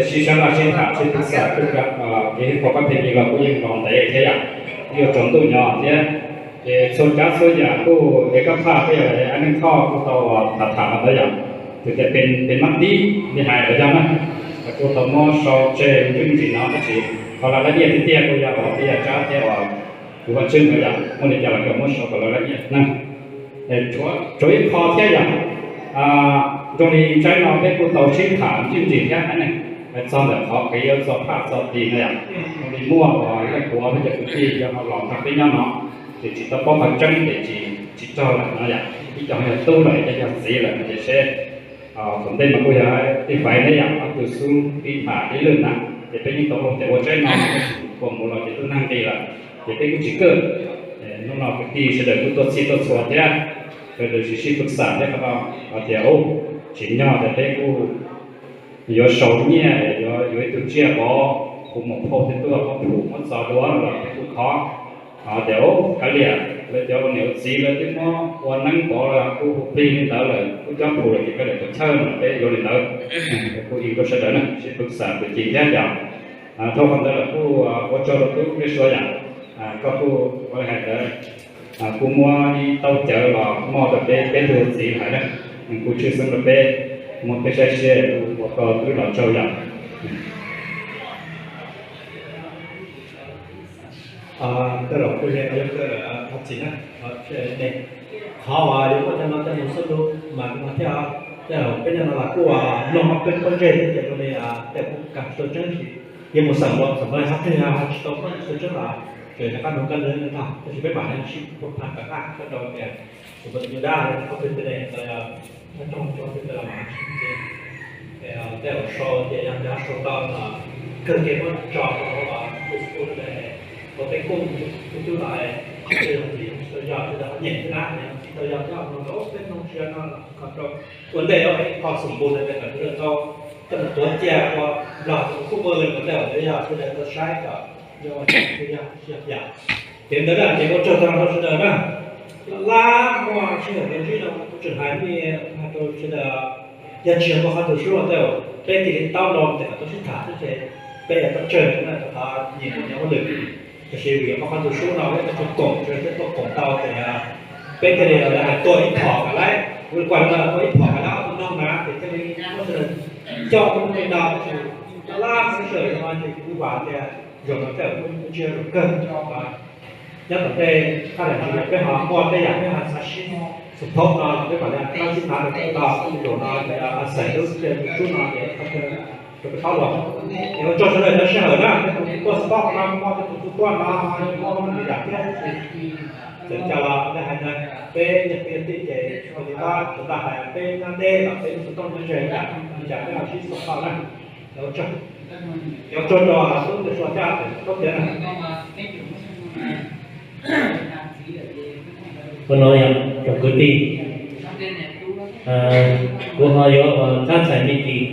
sib sab laj sib tham sib pwv xam, kev ib qho pab phem li los kuj yeej los ntev thiab yom, yuav tsaus ntuj nyob thiab. Ces txhua tsav txhua yam kuj es kab phaj peb yog ab neeg thoj kuj tau tham tham los ntawd yom, tus tias pem mab tib li hais los yog na, kuj tau muab sau tseg ntsuj ntsis no tab sis qhov lawv laj iaj tiag tiag kuj yog uas peb yog tsab thiab uas kwv Vaj Tswb no yom, muaj li cas los kawg muab sau kom lawv laj iaj na. Tsuav ib qho thiab yom, zoo li ntsaib no peb kuj tau sib tham ntsuj ntsis thiab na, txog ntawm qhov kev yuav txo phaj txo tis no yom, zoo li muaj uas leej puav peb cov kwv tij yog ho los nrog peb nyob no, ces tsis tau paub qhov tseeb ces tsis, tsis raug lawm no yom, ib co yog tub lawm, ib co yog txiv lawm no ces seb thaum ntej mas kuj yog tij Faiv neb yom, ob tug xub ib tham ib lwm na, ces peb yeej tau los tias ua tsaib no, ua mus los ces tub neeg nqis lawm, ces peb kuj tsis kawj. Hnub no kwv tij sawv daws kuj tuaj txhij tuaj txhua thiab, sawv daws sib sib pwv xam thiab qhov no, hais tias tsim nyog tias peb kuj yuav sau nyiaj, yuav yuav ib tug tsiaj pov hu mus phauj thiab tuaj muab phum muab txo dua los peb kuj khov. Tias kav liam, lawv cov ua niam ua txiv lawv twb muab ua neeb pov los kuj hu plig li ntawd lawm, kuj cob phum lawm ces kav liam tuam chawj no peb yuav li ntawd. Kuj ib rau sawv daws na sib pwv xam kwv tij thiab yom. Dhau qhov ntawd lawm kuj ua tsaug rau tub Npliaj Sua yom, koj kuj ua li hais ntawd, kuj muab ib taub cawv los moj rau peb peb tug txiv hais na, nws kuj tshwj xeeb rau peb, muab peb saib seb ua koj twb los tsaug yom. Tej zaum kuj yog yuav kawg thov txim na, qhov uas yuav muaj cov no tej mus xub lub mas no thiab, tej zaum peb nyob no los kuj mloog ob peb pob ntseg thiab ces zoo li tej kuj kam tsis tau tseeb, yeej mus xeem los xeem los ho pheej ho tsis tau pob tseeb los tseem rov qab nug koj li ntag, tab sis peb mam li sib pab pab rau tias tus poj tus nyuj dab ob peb tej ne los yog nyob rooj tso peb tej los mas tej zaum sau ces yog tias sau tau no kawg kiag muab tso rau hauv Facebook ua peb kuj tub tub no tsis tau yog tsis tau yog tsis tau nyeem thiab na, tsis tau yog thiab no peb mloog tsis yog no los kho rau ua ntej ib qho xum npus ntawd kom sawv daws tau coj mus tuav cia ua nplog tus kub pw no tej zaum yuav yog sawv daws tau saib kom yog yog yam. Ces ntawd na ces ua tsaug tag rau sawv daws na. Lab muaj sij hawm ntawd ntsib no kuv tseem hais me hais rau sawv daws, yog tsis yog muaj qhov txhua sub no tej zaum peb cia li taub loo ces kom tau sib tham xwb ces peb yuav tau tsawg na rau qhov nyias muaj nyias hauj lwm. Tab sis vim yog muaj qhov txhua sub no peb tau koom sawv daws thiaj tuaj koom tau ces peb thiaj li hais tuaj ib phom kom lawm, kuv kuj hais no tuaj ib phom kom lawm ob tug noog na ces thiaj li muab sawv daws coj mus li no tab sis lab muaj sij hawm no ces kuv vam tias zaum no tej zaum kuj tsis yog zaum kawg. Nyob tom ntej thaj tsam no peb ho muaj tej yam peb ho xav sib support no los peb mam li rov qab sib hnav rau tom no, zaum no ces xaim lub caij lub sub no ces rau peb thaub los. Es ua tsaug sawv daws cov sij hawm na, tej tus tuaj support qhov no muaj, tej tus tuaj no muaj yam thiab, txawm cas los li hais ntawd peb yog kwv yog tij ces ua li pab sawv daws hais peb nyob deb los peb lub xov tooj nyob ze yam li cas peb ho sib support na. Ua tsaug rau tub Npliaj Sua thiab tub Tiav na. Ua no yog tsoom kwv tij, kuv ho yuav ua txhab txhais me ntsis,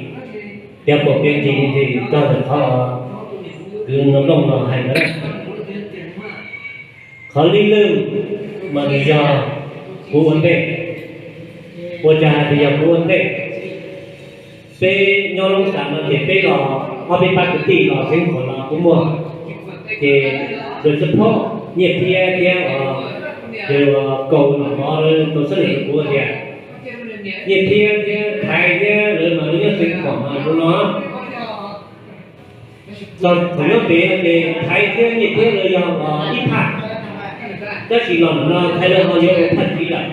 tiav puas piav ntsis ntsis txog ntawm qhov kwv Nplooj no hais ntawd. Qhov lij lwj mas nws yog kuv ua ntej. Ua cas hais tias yog kuv ua ntej? Peb nyob Loob Xas no ces peb los ob peb pab kwv tij los xeev Khuam no kuj muaj, ces lawv support nyiaj thiab thiab, ces Kaus Nom Mov lawv tau xeeb lwm rau kuv tias nyiaj thiab thiab thaiv thiab lawv mas lawv nyob xeev Khuam no kuv no. Thaum nyob pem no ces thaiv thiab nyiaj thiab lawv yog ib phaj, tab sis los ntawm no thaiv lawv ho yuav ua phaj tiv lawm.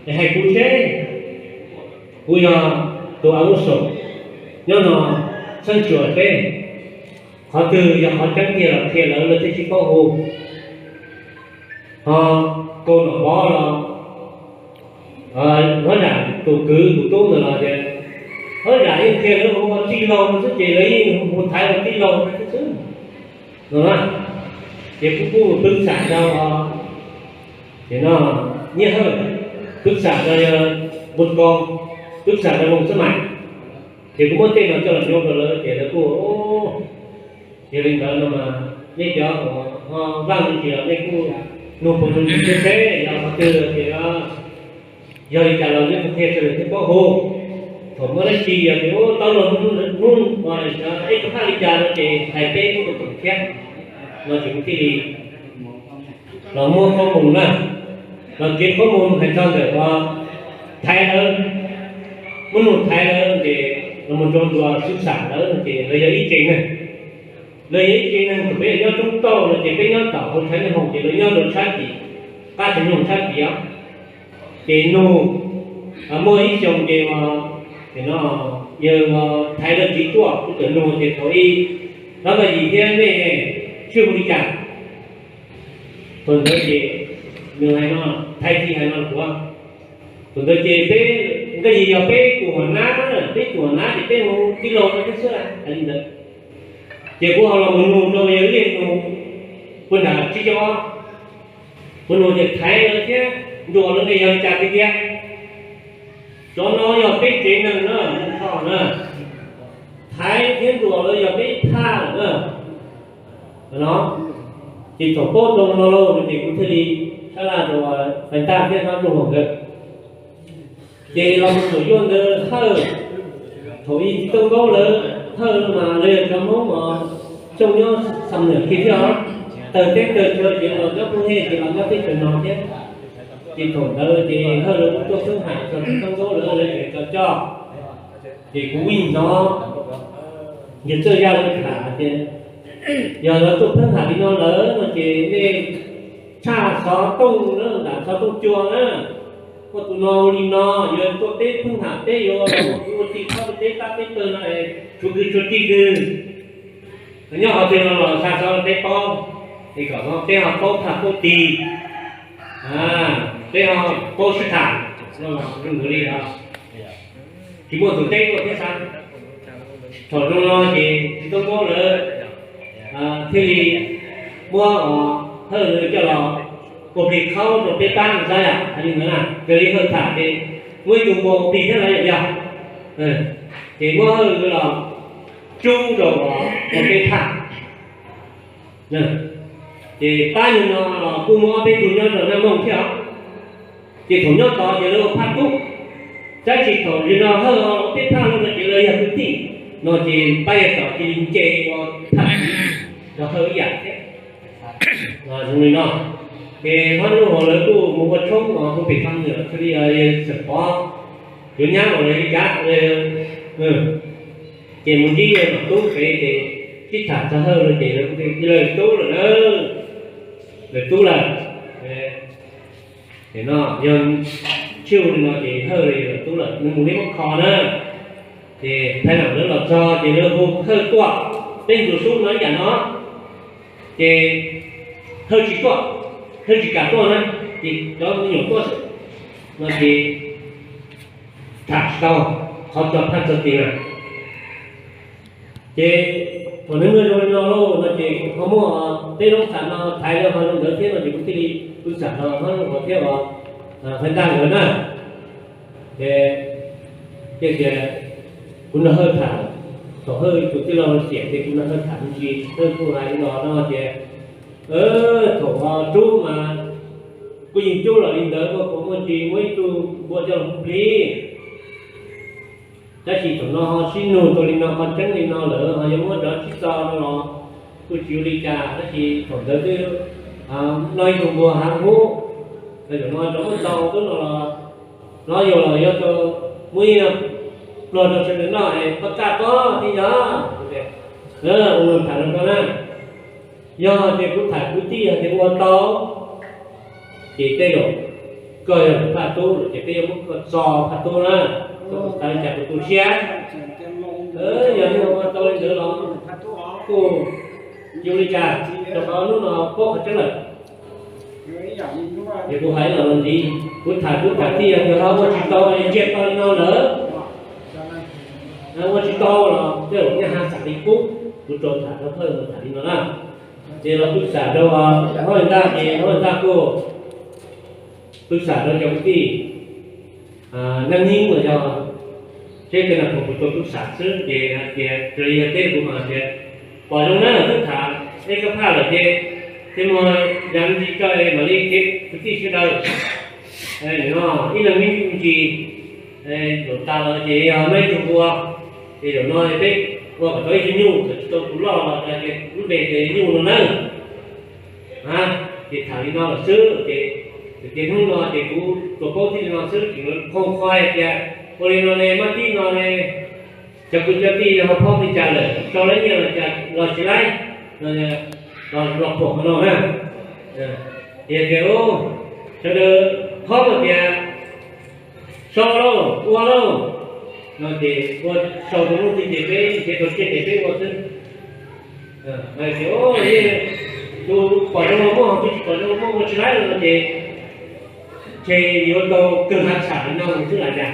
Es hais kuv seb, kuv yog tus a vuj saum nyob no, txheeb xyuas peb, qhov twg yog qhov tseeb tiag los qhia lawv, lawv thiaj sib paub hu. Ho Kaus Nom Mov los, Hlob Zam tus kwv tus tub ntawd los tias, Hlob Zam yeej qhia lawv hu ua tij laug no xwb ces lawv yeej hu thaiv ua tij laug no xwb xwb no na. Ces kuv kuj pwv xam rau, ces no, Nyiaj Hawj, pwv xam rau yog Mus koj, tub xam rau Looj Xab Mais, ces kuv muab tej no coj los ncoo rau lawv ces lawv kuj, yog li ntawd no mas nej cov uas ho Vaaj li ntsis los nej kuj nug puas nug ntsis thiab seb yog qhov twg ces yog li cas los nej kuj qhia sawv daws thiaj paub hu. Thaum muaj dab tsi yog tias ua tau luag hnub hnub ua ib tug phaj li cas no ces hais peb muab tus koom thiab no ces kuv thiaj li los muab qhob mus na, los kev qhob mus hais txog ntawm uas Thaiv lawv, muab nug Thaiv lawv ces los mus rau ntua Xub Xam lawv no ces lawv yog ib tsev neeg, lawv yog ib tsev neeg thaum peb nyob Tsoob Tauj no ces peb nyob tom hauv Thaiv Neej Hoom ces lawv nyob rau sab tim qab Tsev Nyoog sab tim os. Ces nug muaj ib xyoo ces ua, no, yawg ua Thaiv lawv txiv tuaj kuv txawm nug ces thaum ub Hlob Nkaj Yim thiab nej sib hu li cas? Thaum ntawd ces nws hais no, Thaiv txiv hais no rau kuv, thaum ntawd ces peb, Nkaj Yim yog peb tus hua nab, peb tus hua nab ces peb hu tij laug rau peb xwb hais li ntawd. Ces kuv ho los mus nug rau yawg Liaj Nus puag nram Tsib Caug Ob, kuv nug tias Thaiv lawv thiab Nruas lawv ne yog li cas tiag tiag. Cov no yog peb tsev neeg na, Thaiv thiab Nruas lawv yog peb ib phaj lawm na. No, ces thaum paub tau no lauj no ces kuv thiaj li sab laj rau Fais Ntaj thiab Hlob Rooj Haus nkawd. Ces los mus thaum yuav ntawd Hawj, thaum ub Txiv Txooj Nkaub lawv, Hawj mas lawv yog cov Hmoob uas xyoo nyob Xam Nwm kiag thiab os, tawg teb tawg chaw ces los nyob Phooj Hej ces los nyob teb chaws no thiab. Ces thaum ntawd ces Hawj lawv kuj tuaj pheej hais txog Txiv Txooj Nkaub lawv, lawv tseem tso coj. Ces kuv yeej hnov yawg Txawj Yaj lawv tham tias yog lawv tuaj pheej hais li no lawm no ces nej tshaj xov tooj na, nram xov tooj cua na, koj tus no ua li no, yuav tuaj peb pheej hais peb yuav ua tij khob rau peb pab peb pawg no es tshuav kws tshuav tij kws nyob qhov twg no los xa xov rau peb paub, es kom peb ho paub phaj paub tig, peb ho paub sib tham, zoo nkaus li os. Tsis muaj tus teb tuaj thiab xav. Thaum zoo no ces Txiv Txooj Nkaub lawv thiaj li muab Hawj lawv coj los ua plig khaub rau peb pab xwb yom, hais li ntawd na. Raws li Hawj tham ces muaj ib tug npua ua plig thiab na yom yog. Ces muab Hawj lawv los tsub rau ua peb phaj. Ces pab yawg no los kuj muaj ob peb tug nyob rau Naj Mooj thiab os. Ces thaum nyob tod ces lawv ua phaj tub, tab sis thaum yawg no Hawj ua peb phaj no ces lawv yog kwv tij no ces pab yawg tod cia li nce ua phaj txiv rau Hawj ib yam thiab. Zoo li no, ces Hlob Rooj Haus lawv kuj mus ua tshoob os, kuj pem Xam Nwm thiaj li yawg txawm pov yuav nyab los li cas. Ces mus ntsib yawg Nom Tub pem ces sib tham txog Hawj no ces lawv tias lawv tub lawm na, lawv tub lawm. Ces no yog sib hu li no ces Hawj lawv tub lawm, nws mus li muab kho na. Ces phaj nam lawv los txog ces lawv hu Hawj tuaj, peb ntsuas sub no ib yam no. Ces Hawj tsis tuaj, Hawj tsis kam tuaj na, ces cov me nyuam tuaj xwb no ces tham tsis tau qhov txog phaj txog tig na. Ces thaum nws muaj zoo li no lauj no ces ho muaj peb lub tham no Thaiv lawv ho zoo ntawd thiab no ces kuv thiaj li kuj xam no Hlob Rooj Haus thiab os, Fais Ntaj nkawd na. Ces tias kuv nrog Hawj tham, thaum Hawj tus tij laug xiam ces kuv nrog Hawj tham me ntsis, Hawj kuj hais li no no tias thaum rub mas kuj yeej cub los li ntawd, muaj kua muaj tsi, muaj ib tug npua coj los hu plig. Tab sis thaum no ho sib nug tau li no, qhov tseeb li no lawm ho yuav muab rov tsis txo no los kuj tsis ua li cas, tab sis thaum ntawd twb noj ib tug npua hav hub, thaum no rov muab txo tub no los, no yog los yuav tau muab ib pluag rau sawv daws noj es poj txaj pob thiab yog. Ua tham rau koj na, yog tias kuv tham kwv tij hais tias ua tau, ces tej zaum koj yog phaj tub lawm ces peb yuav muab koj txo phaj tub na, koj xav li cas kuv tu siab. Yog nej ua tau li ntawd los kuj tsis ua li cas, rau qhov hnub no paub qhov tseeb lawm. Es kuv hais los ntxiv, kuv tham tub tham tij yog tias ho ua tsis tau, ntsia tau li no lawm, ua tsis tau los tej zaum nej ho xam li qub, kuv rau tham rau Hawj tham li no na. Ces los kuj xam rau Hlob Ntaj, ces Hlob Ntaj kuj, kuj xam rau cov kwv tij Neej neeg los yog seb tej no kuv tau tub sam xwb ces hais tias raws li yog teb kuv mas hais tias pom zoo na twb tham eb kab phaj lawm ces tej muag yam ntsis tso mam li kev kwv tij sawv daws no ib leeg me ntsis zaum tas los ces yog mej tug ua ces zaum no peb ua kom tau ib tug nyuj kom tsis tau tus loj los tias lub npe tias nyuj no nawb. Ces tham li no lawm xwb ces, ces hnub no ces kuv tsuas paub txij li no xwb tseem qhau qhov hais tias ua li no ne mab tib no ne, cov kwv cov tij yog ho phob li cas lawm, sau lawv nyiaj los cas los tsis laib, los phuam qhov no na. Ces tias sawv daws phob tias sau lauj, ua lauj, no ces ua sau rau lub twg ces peb nrhiav tau tsiaj ces peb ua xwb. Hais tias tus pom zoo los muaj, tus tsis pom zoo los muaj, ua tsis laib no ces, ces yuav tau kawg hav tsham li no xwb las cas.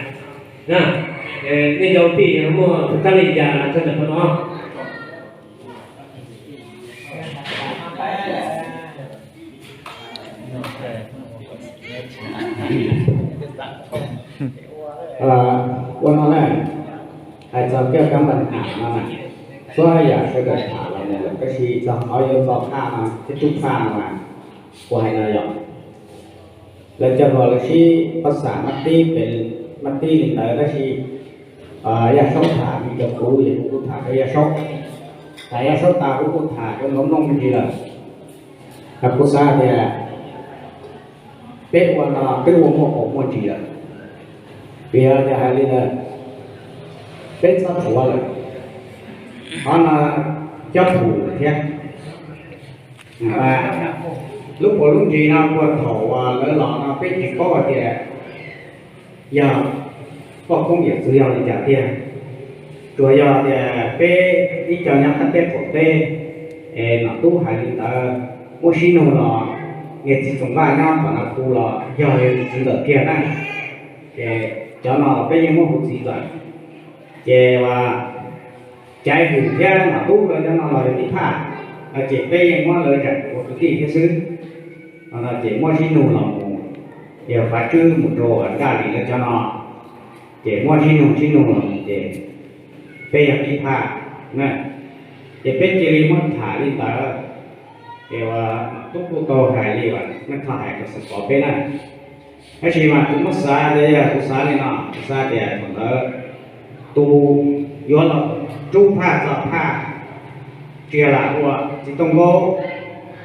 Nej cov kwv tij muaj tus kab li cas los txog ntawm qhov no. Ua no na, hais txog kiab kab npas ham no na, txhua yam sawv daws tham los mus lawm tab sis txog qhov yuav txo phaj no thiab tub phaj no mas kuv hais no yog lawv cov hluas lawv sib pab xam mab tib pem mab tib li ntawd tab sis Yaj Saub tham vim rau kuv ces kuv kuj tham rau Yaj Saub. Tham Yaj Saub tas kuv kuj tham rau Ntaub Nplooj me ntsis lawm. Hos kuv xav tias peb ua no twb ua muaj kaum muaj ntsis lawm, vim yog tias hais li ntawd peb txhob tshuav lawm. Qhov no cob pum lawm thiab. Lub puas lub ntsis no puag thaum uas lawv los no peb tsis paub hais tias yog poj koob yawm txwv yog li cas tiag. Tsuas yog tias peb ib co nyob qab teb qaum teb es nom tub hais li ntawd, muab sib nug los niag txiv Txoos Vaj nyob tom no hu los yog yus txiv ntxawm kiag na. Ces cov no los peb yeej muab hu txiv ntxawm. Ces Caiv Hwm thiab nom tub lawv cov no los yog tib phaj, ces peb yeej muab lawv zam ua kwv tij thiab xwb. Ces muab sib nug los mus, yog Fav Tswb mus rau Nkaj Lis lawv cov no, ces muab sib nug sib nug los mus ces peb yog tib phaj na. Ces peb cia li muab tham li ntawd. Ces nom tub kuj tau hais li uas Neej Thoj hais rau xeem pov peb na. Tab sis mas kuv muab xav tias yog kuv xav li no, kuv xav tias thaum ntawd tus yuav los rub phaj txo phaj tsis yog lam ua txiv tooj nkaub,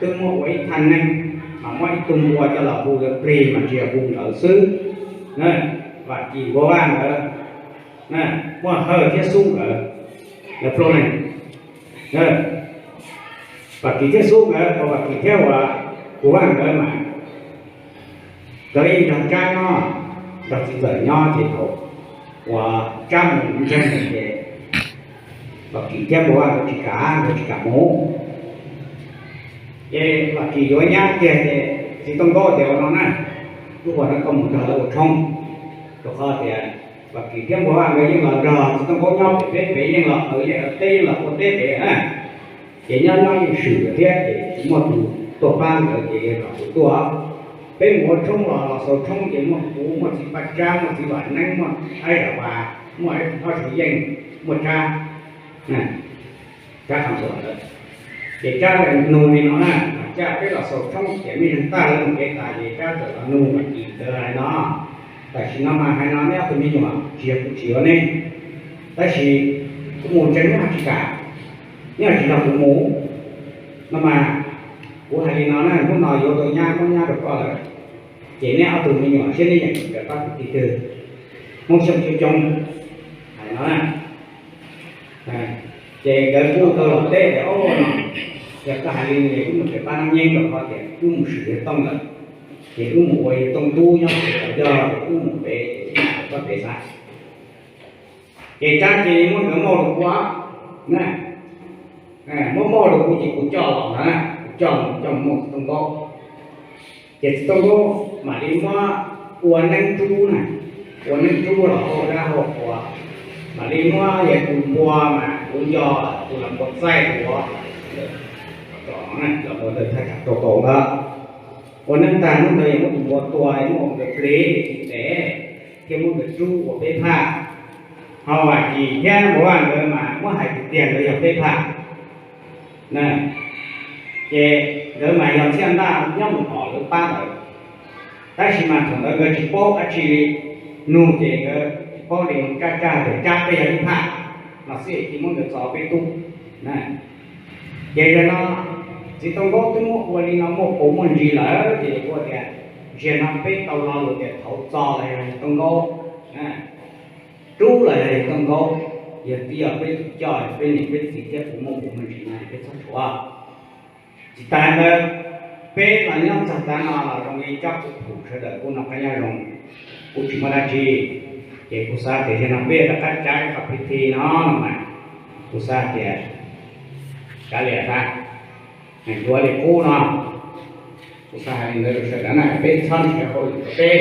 twb muab ua ib thaj neeb, mas muab ib tug npua coj los hu lawv plig mas tsis yog hu nkawd xwb. Vam Kis Npua Vaj nkawd, muaj Hawj thiab Xub nkawd, lawv plaub leeg. Vam Kis thiab Xub nkawd, Vam Kis thiab uas Npua Vaj nkawd mas nkawd yeej nrog Tsab nyob, nrog txiv ntxawm nyob ces thaum uas Tsab mus ntseeg ces Vam Kis thiab Npua Vaj nkawd tsis kam, nkawd tsis kam mus. Ces Vam Kis yuav nyab kiag ces txiv tooj nkaub tias ua no na, lub uas no koj mus nrog lawv ua tshoob, rau qhov tias Vam Kis thiab Npua Vaj nkawd yeej los nrog txiv tooj nkaub nyob pem teb pem, yeej los qhwv yeej teb, yeej los ua teb pem na. Ces nyob nyob yeej swm thiab ces tsis muaj tus tuaj pab nkawd ces los kuv tuaj. Peb mus ua tshoob los los xaus tshoob ces muaj kuv, muaj txiv Paj Tsab, muaj txiv Vam Neeb, muaj Aib Zam Vas, muaj Aib Thoj Suav Yeej, muaj Tsab, Tsab Qhas Tuam ntawd. Ces Tsab nug li no na, Tsab, peb los xaus tshoob ces mej zeeg tag lawv mus kev tas ces Tsab txawm los nug Vam Kis ntawd hais no, tam sim no mas hais no neb ob tug me nyuam tsis yog kuv tsis yuav neb, tab sis kuv mus ntseeg neb ho tsis kam, neb ho tsis nrog kuv mus. No mas kuv hais li no na, hnub no yuav tau nyab muab nyab rau koj lawm, ces neb ob tug me nyuam siab neb yeem raws pab kwv tij twg, Hmoob Xyooj coob coob, hais no na. Ces nkawd kuj tau los teb tias, o, no, yog koj hais li ces wb mus raws pab Neeb Nyeeb rau qhov tias wb mus swm yawg Tooj lawm, ces wb mus ua yawg Tooj tub nyob pem Thav Yog, ces wb mus pem ces wb mus raws pab pem xav. Ces Tsab cia li muab nkawd mauj rau kuv na, muab mauj rau kuv ces kuv coj los ntag na, kuv coj mus coj mus mauj txiv tooj nkaub. Ces txiv tooj nkaub mam li muab ua neeb rub na, ua neeb rub los hauj dab hauj qhua, mam li muab yawg tus npua mas kuv nco tus los npua txaij ua, los ua ntawd thaj tsam rau kaum ntawd. Ua neeb tag hnub ntawd yawg muab tus npua tua, yawg muab ua nkawd plig tis tes. thiaj muab nkawd rub ua peb phaj. Ho Vam Kis thiab Npauv Vaj nkawd mas muab hais tiag tiag nkawd yog peb phaj. Ces nkawd mas yog Txhiaj Ntaj nyob mus tom lawv pab ntawd, tab sis mas thaum ntawd nkawd tsis paub dab tsi li, nug ces nkawd tsis paub li, nug tsab tsab tias tsab peb yog ib phaj no xwb, cia muab nkawd txo peb tub. Ces zaum no txiv Tooj Nkaub twb muab ua li no muaj qus muaj ntsis lawm, ces kuv tias zaum no peb tau lo lus tias thaum txo los yog Tooj Nkaub, rub los yog Tooj Nkaub, yog twb yog peb tus coj, peb niam peb txiv thiab kuv muaj qus muaj ntsis no peb txhob tshuav. Tsis tas ntawd, peb los nyob txog tav no los zoo li cov kuv pum sawv daws kuj noj qab nyob zoo, kuj tsis muaj dab tsi. Ces kuv xav tias zaum no peb yuav rov qab tsav qhov phi thi no no mas, kuv xav tias kav liam xav, yuav li qub no. Kuv xav hais li ntawd rau sawv daws na, peb txhob nrhiav hauj lwm rau peb.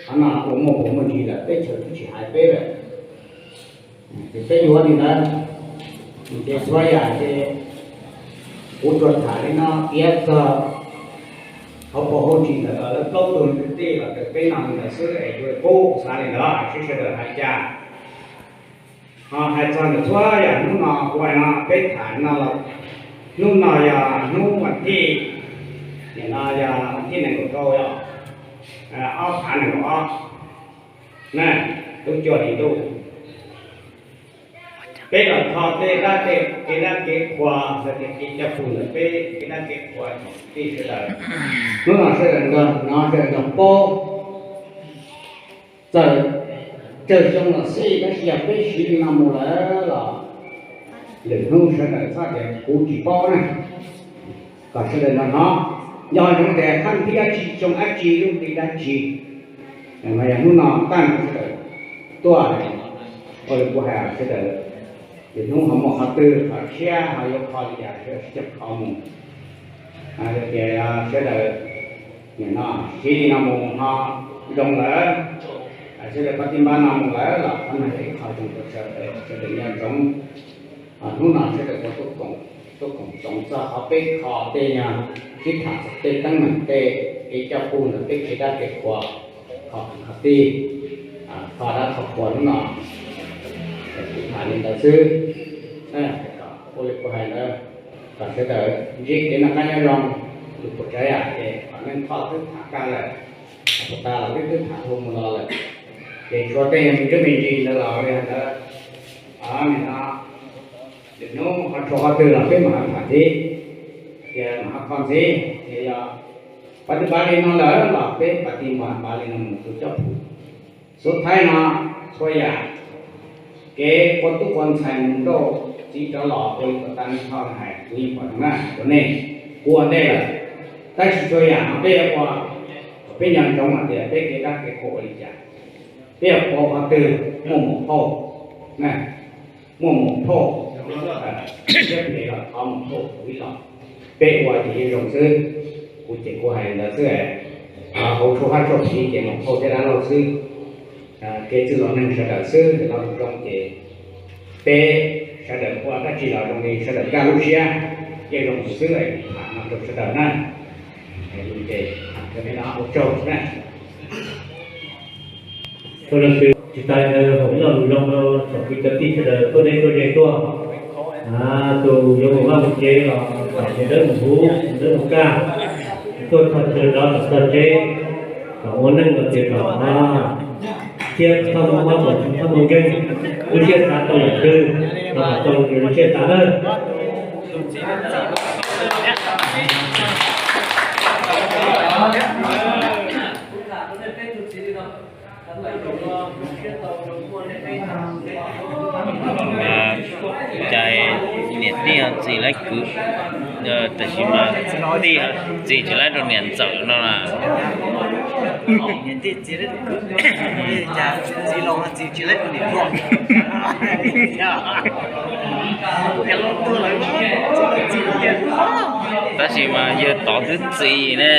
Qhov no ua muaj qus muaj ntsis lawm, teb chaws twb tsis hais peb lawm. Ces peb yuav li ntawd, ces txhua yam ces kuv tsuas tham li no piav txog hauv paus hauj ntsis ntawm lawv plaub tug kwv tij los raws peb no li ntawd xwb es yuav li qub, kuv xav li ntawd seb sawv daws hais cas. Ho hais txog ntawm txhua yam hnub no kuv hais no peb tham no los, hnub no yog hnub vas thij, nim no yog vas thij nees nkaum rau, yog ob phav nees nkaum ob na, lub cuaj hlis ntuj. Peb los kho tej dab tej kev dab kev qhua, hais tias kev coj pug ntawm peb kev dab kev qhua tsoom tij sawv daws. Hnub no sawv daws nrog, no sawv daws nrog paub. Txawm tsawg xyoo los xij, tab sis yog peb siv li no mus lawm los lwm hnub sawv daws txhob tias kuv tsis paub na, kom sawv daws nrog hnov. Nco ntsoov tias thaj thib dab tsi, xyoo dab tsi, lub hli dab tsi, mas yog hnub no tag sawv daws tuaj, ua li kuv hais sawv daws, lwm hnub ho muaj qhov twg qhov tshiab ho yuav kho li cas sawv daws sib cog kho mus. Yog tias sawv daws nim no siv li no mus ho zoo lawm, sawv daws pab tij npab no mus lawm los qhov no yog ib qho zoo rau sawv daws, sawv daws nco ntsoov. Hnub no sawv daws tau tuaj koom txog qhov peb kho tej nyuag sib tham txog tej teeb meem tej kev coj pug ntawm peb kev dab kev qhua, kho kwv kho tij, kho dab kho qhua hnub no. Kuv tham li ntawd xwb, ua li kuv hais ntawd, kom sawv daws ntsib kev noj qab nyob zoo, lus puas tsav yam ces kom neej thoj twb tham tag lawm, puas tas los twb twb tham dhau mus los lawm, ces tshuav tej me ntsis me ntsis ntawd los li ntawd, nim no lwm hnub ho tshuav qhov twg los peb mam tham ntxiv, tias mam ho kho ntxiv, ces yog pab tij npab li no lawm los peb pab tij npab li no mus tus coj pug. Xub thaib no txhua yam kev ua tub ua ntxhais mus nrauj txiv rov los ua li puas tas nej thoj hais kuv yeej pom zoo na rau nej, kuv ua ntej lawm. Tab sis txhua yam no peb yuav ua kom peb nco ntsoov hais tias peb kev dab kev qhua ua li cas, peb yuav pauv qhov twg muaj mus phauj, muaj mus phauj, siab phem los thov mus phauj kuv ib los, peb ua ces yeej zoo xwb. Kuv ces kuv hais li ntawd xwb, hauv tshuaj hab tshuaj phiv ces mus phauj thiab dab laug xwb. Kev txwj laus neeg sawv daws xwb, los zoo ces peb sawv daws ua dab tsi los zoo li sawv daws kaj lub siab, yeej zoo xwb es tham no rau sawv daws na. Ces tham li no ua tsaug na. Tsis tas ntawd hauv ib lo lus zoo rau tsoom kwv cov tij sawv daws tuaj deb tuaj ze tuaj, tus yuav mus vaj mus tsev los kom nws dawb mus huv, nws dawb mus kaj, tuaj txog chaw rov kom txog tsev, kom ua neej los tias kom thiab kom txhob muaj mob kom txhob muaj nkeeg, lub siab xav tau yam twg los kom tau lub siab xav na. Cas niam tij ho txi laib kwv, tab sis mas tij txi tsis laib rau niam ntxawm no na. Tab sis mas yawg tod twb txi ne.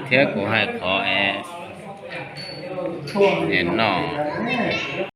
Thiab kuv hais qhov es Nim no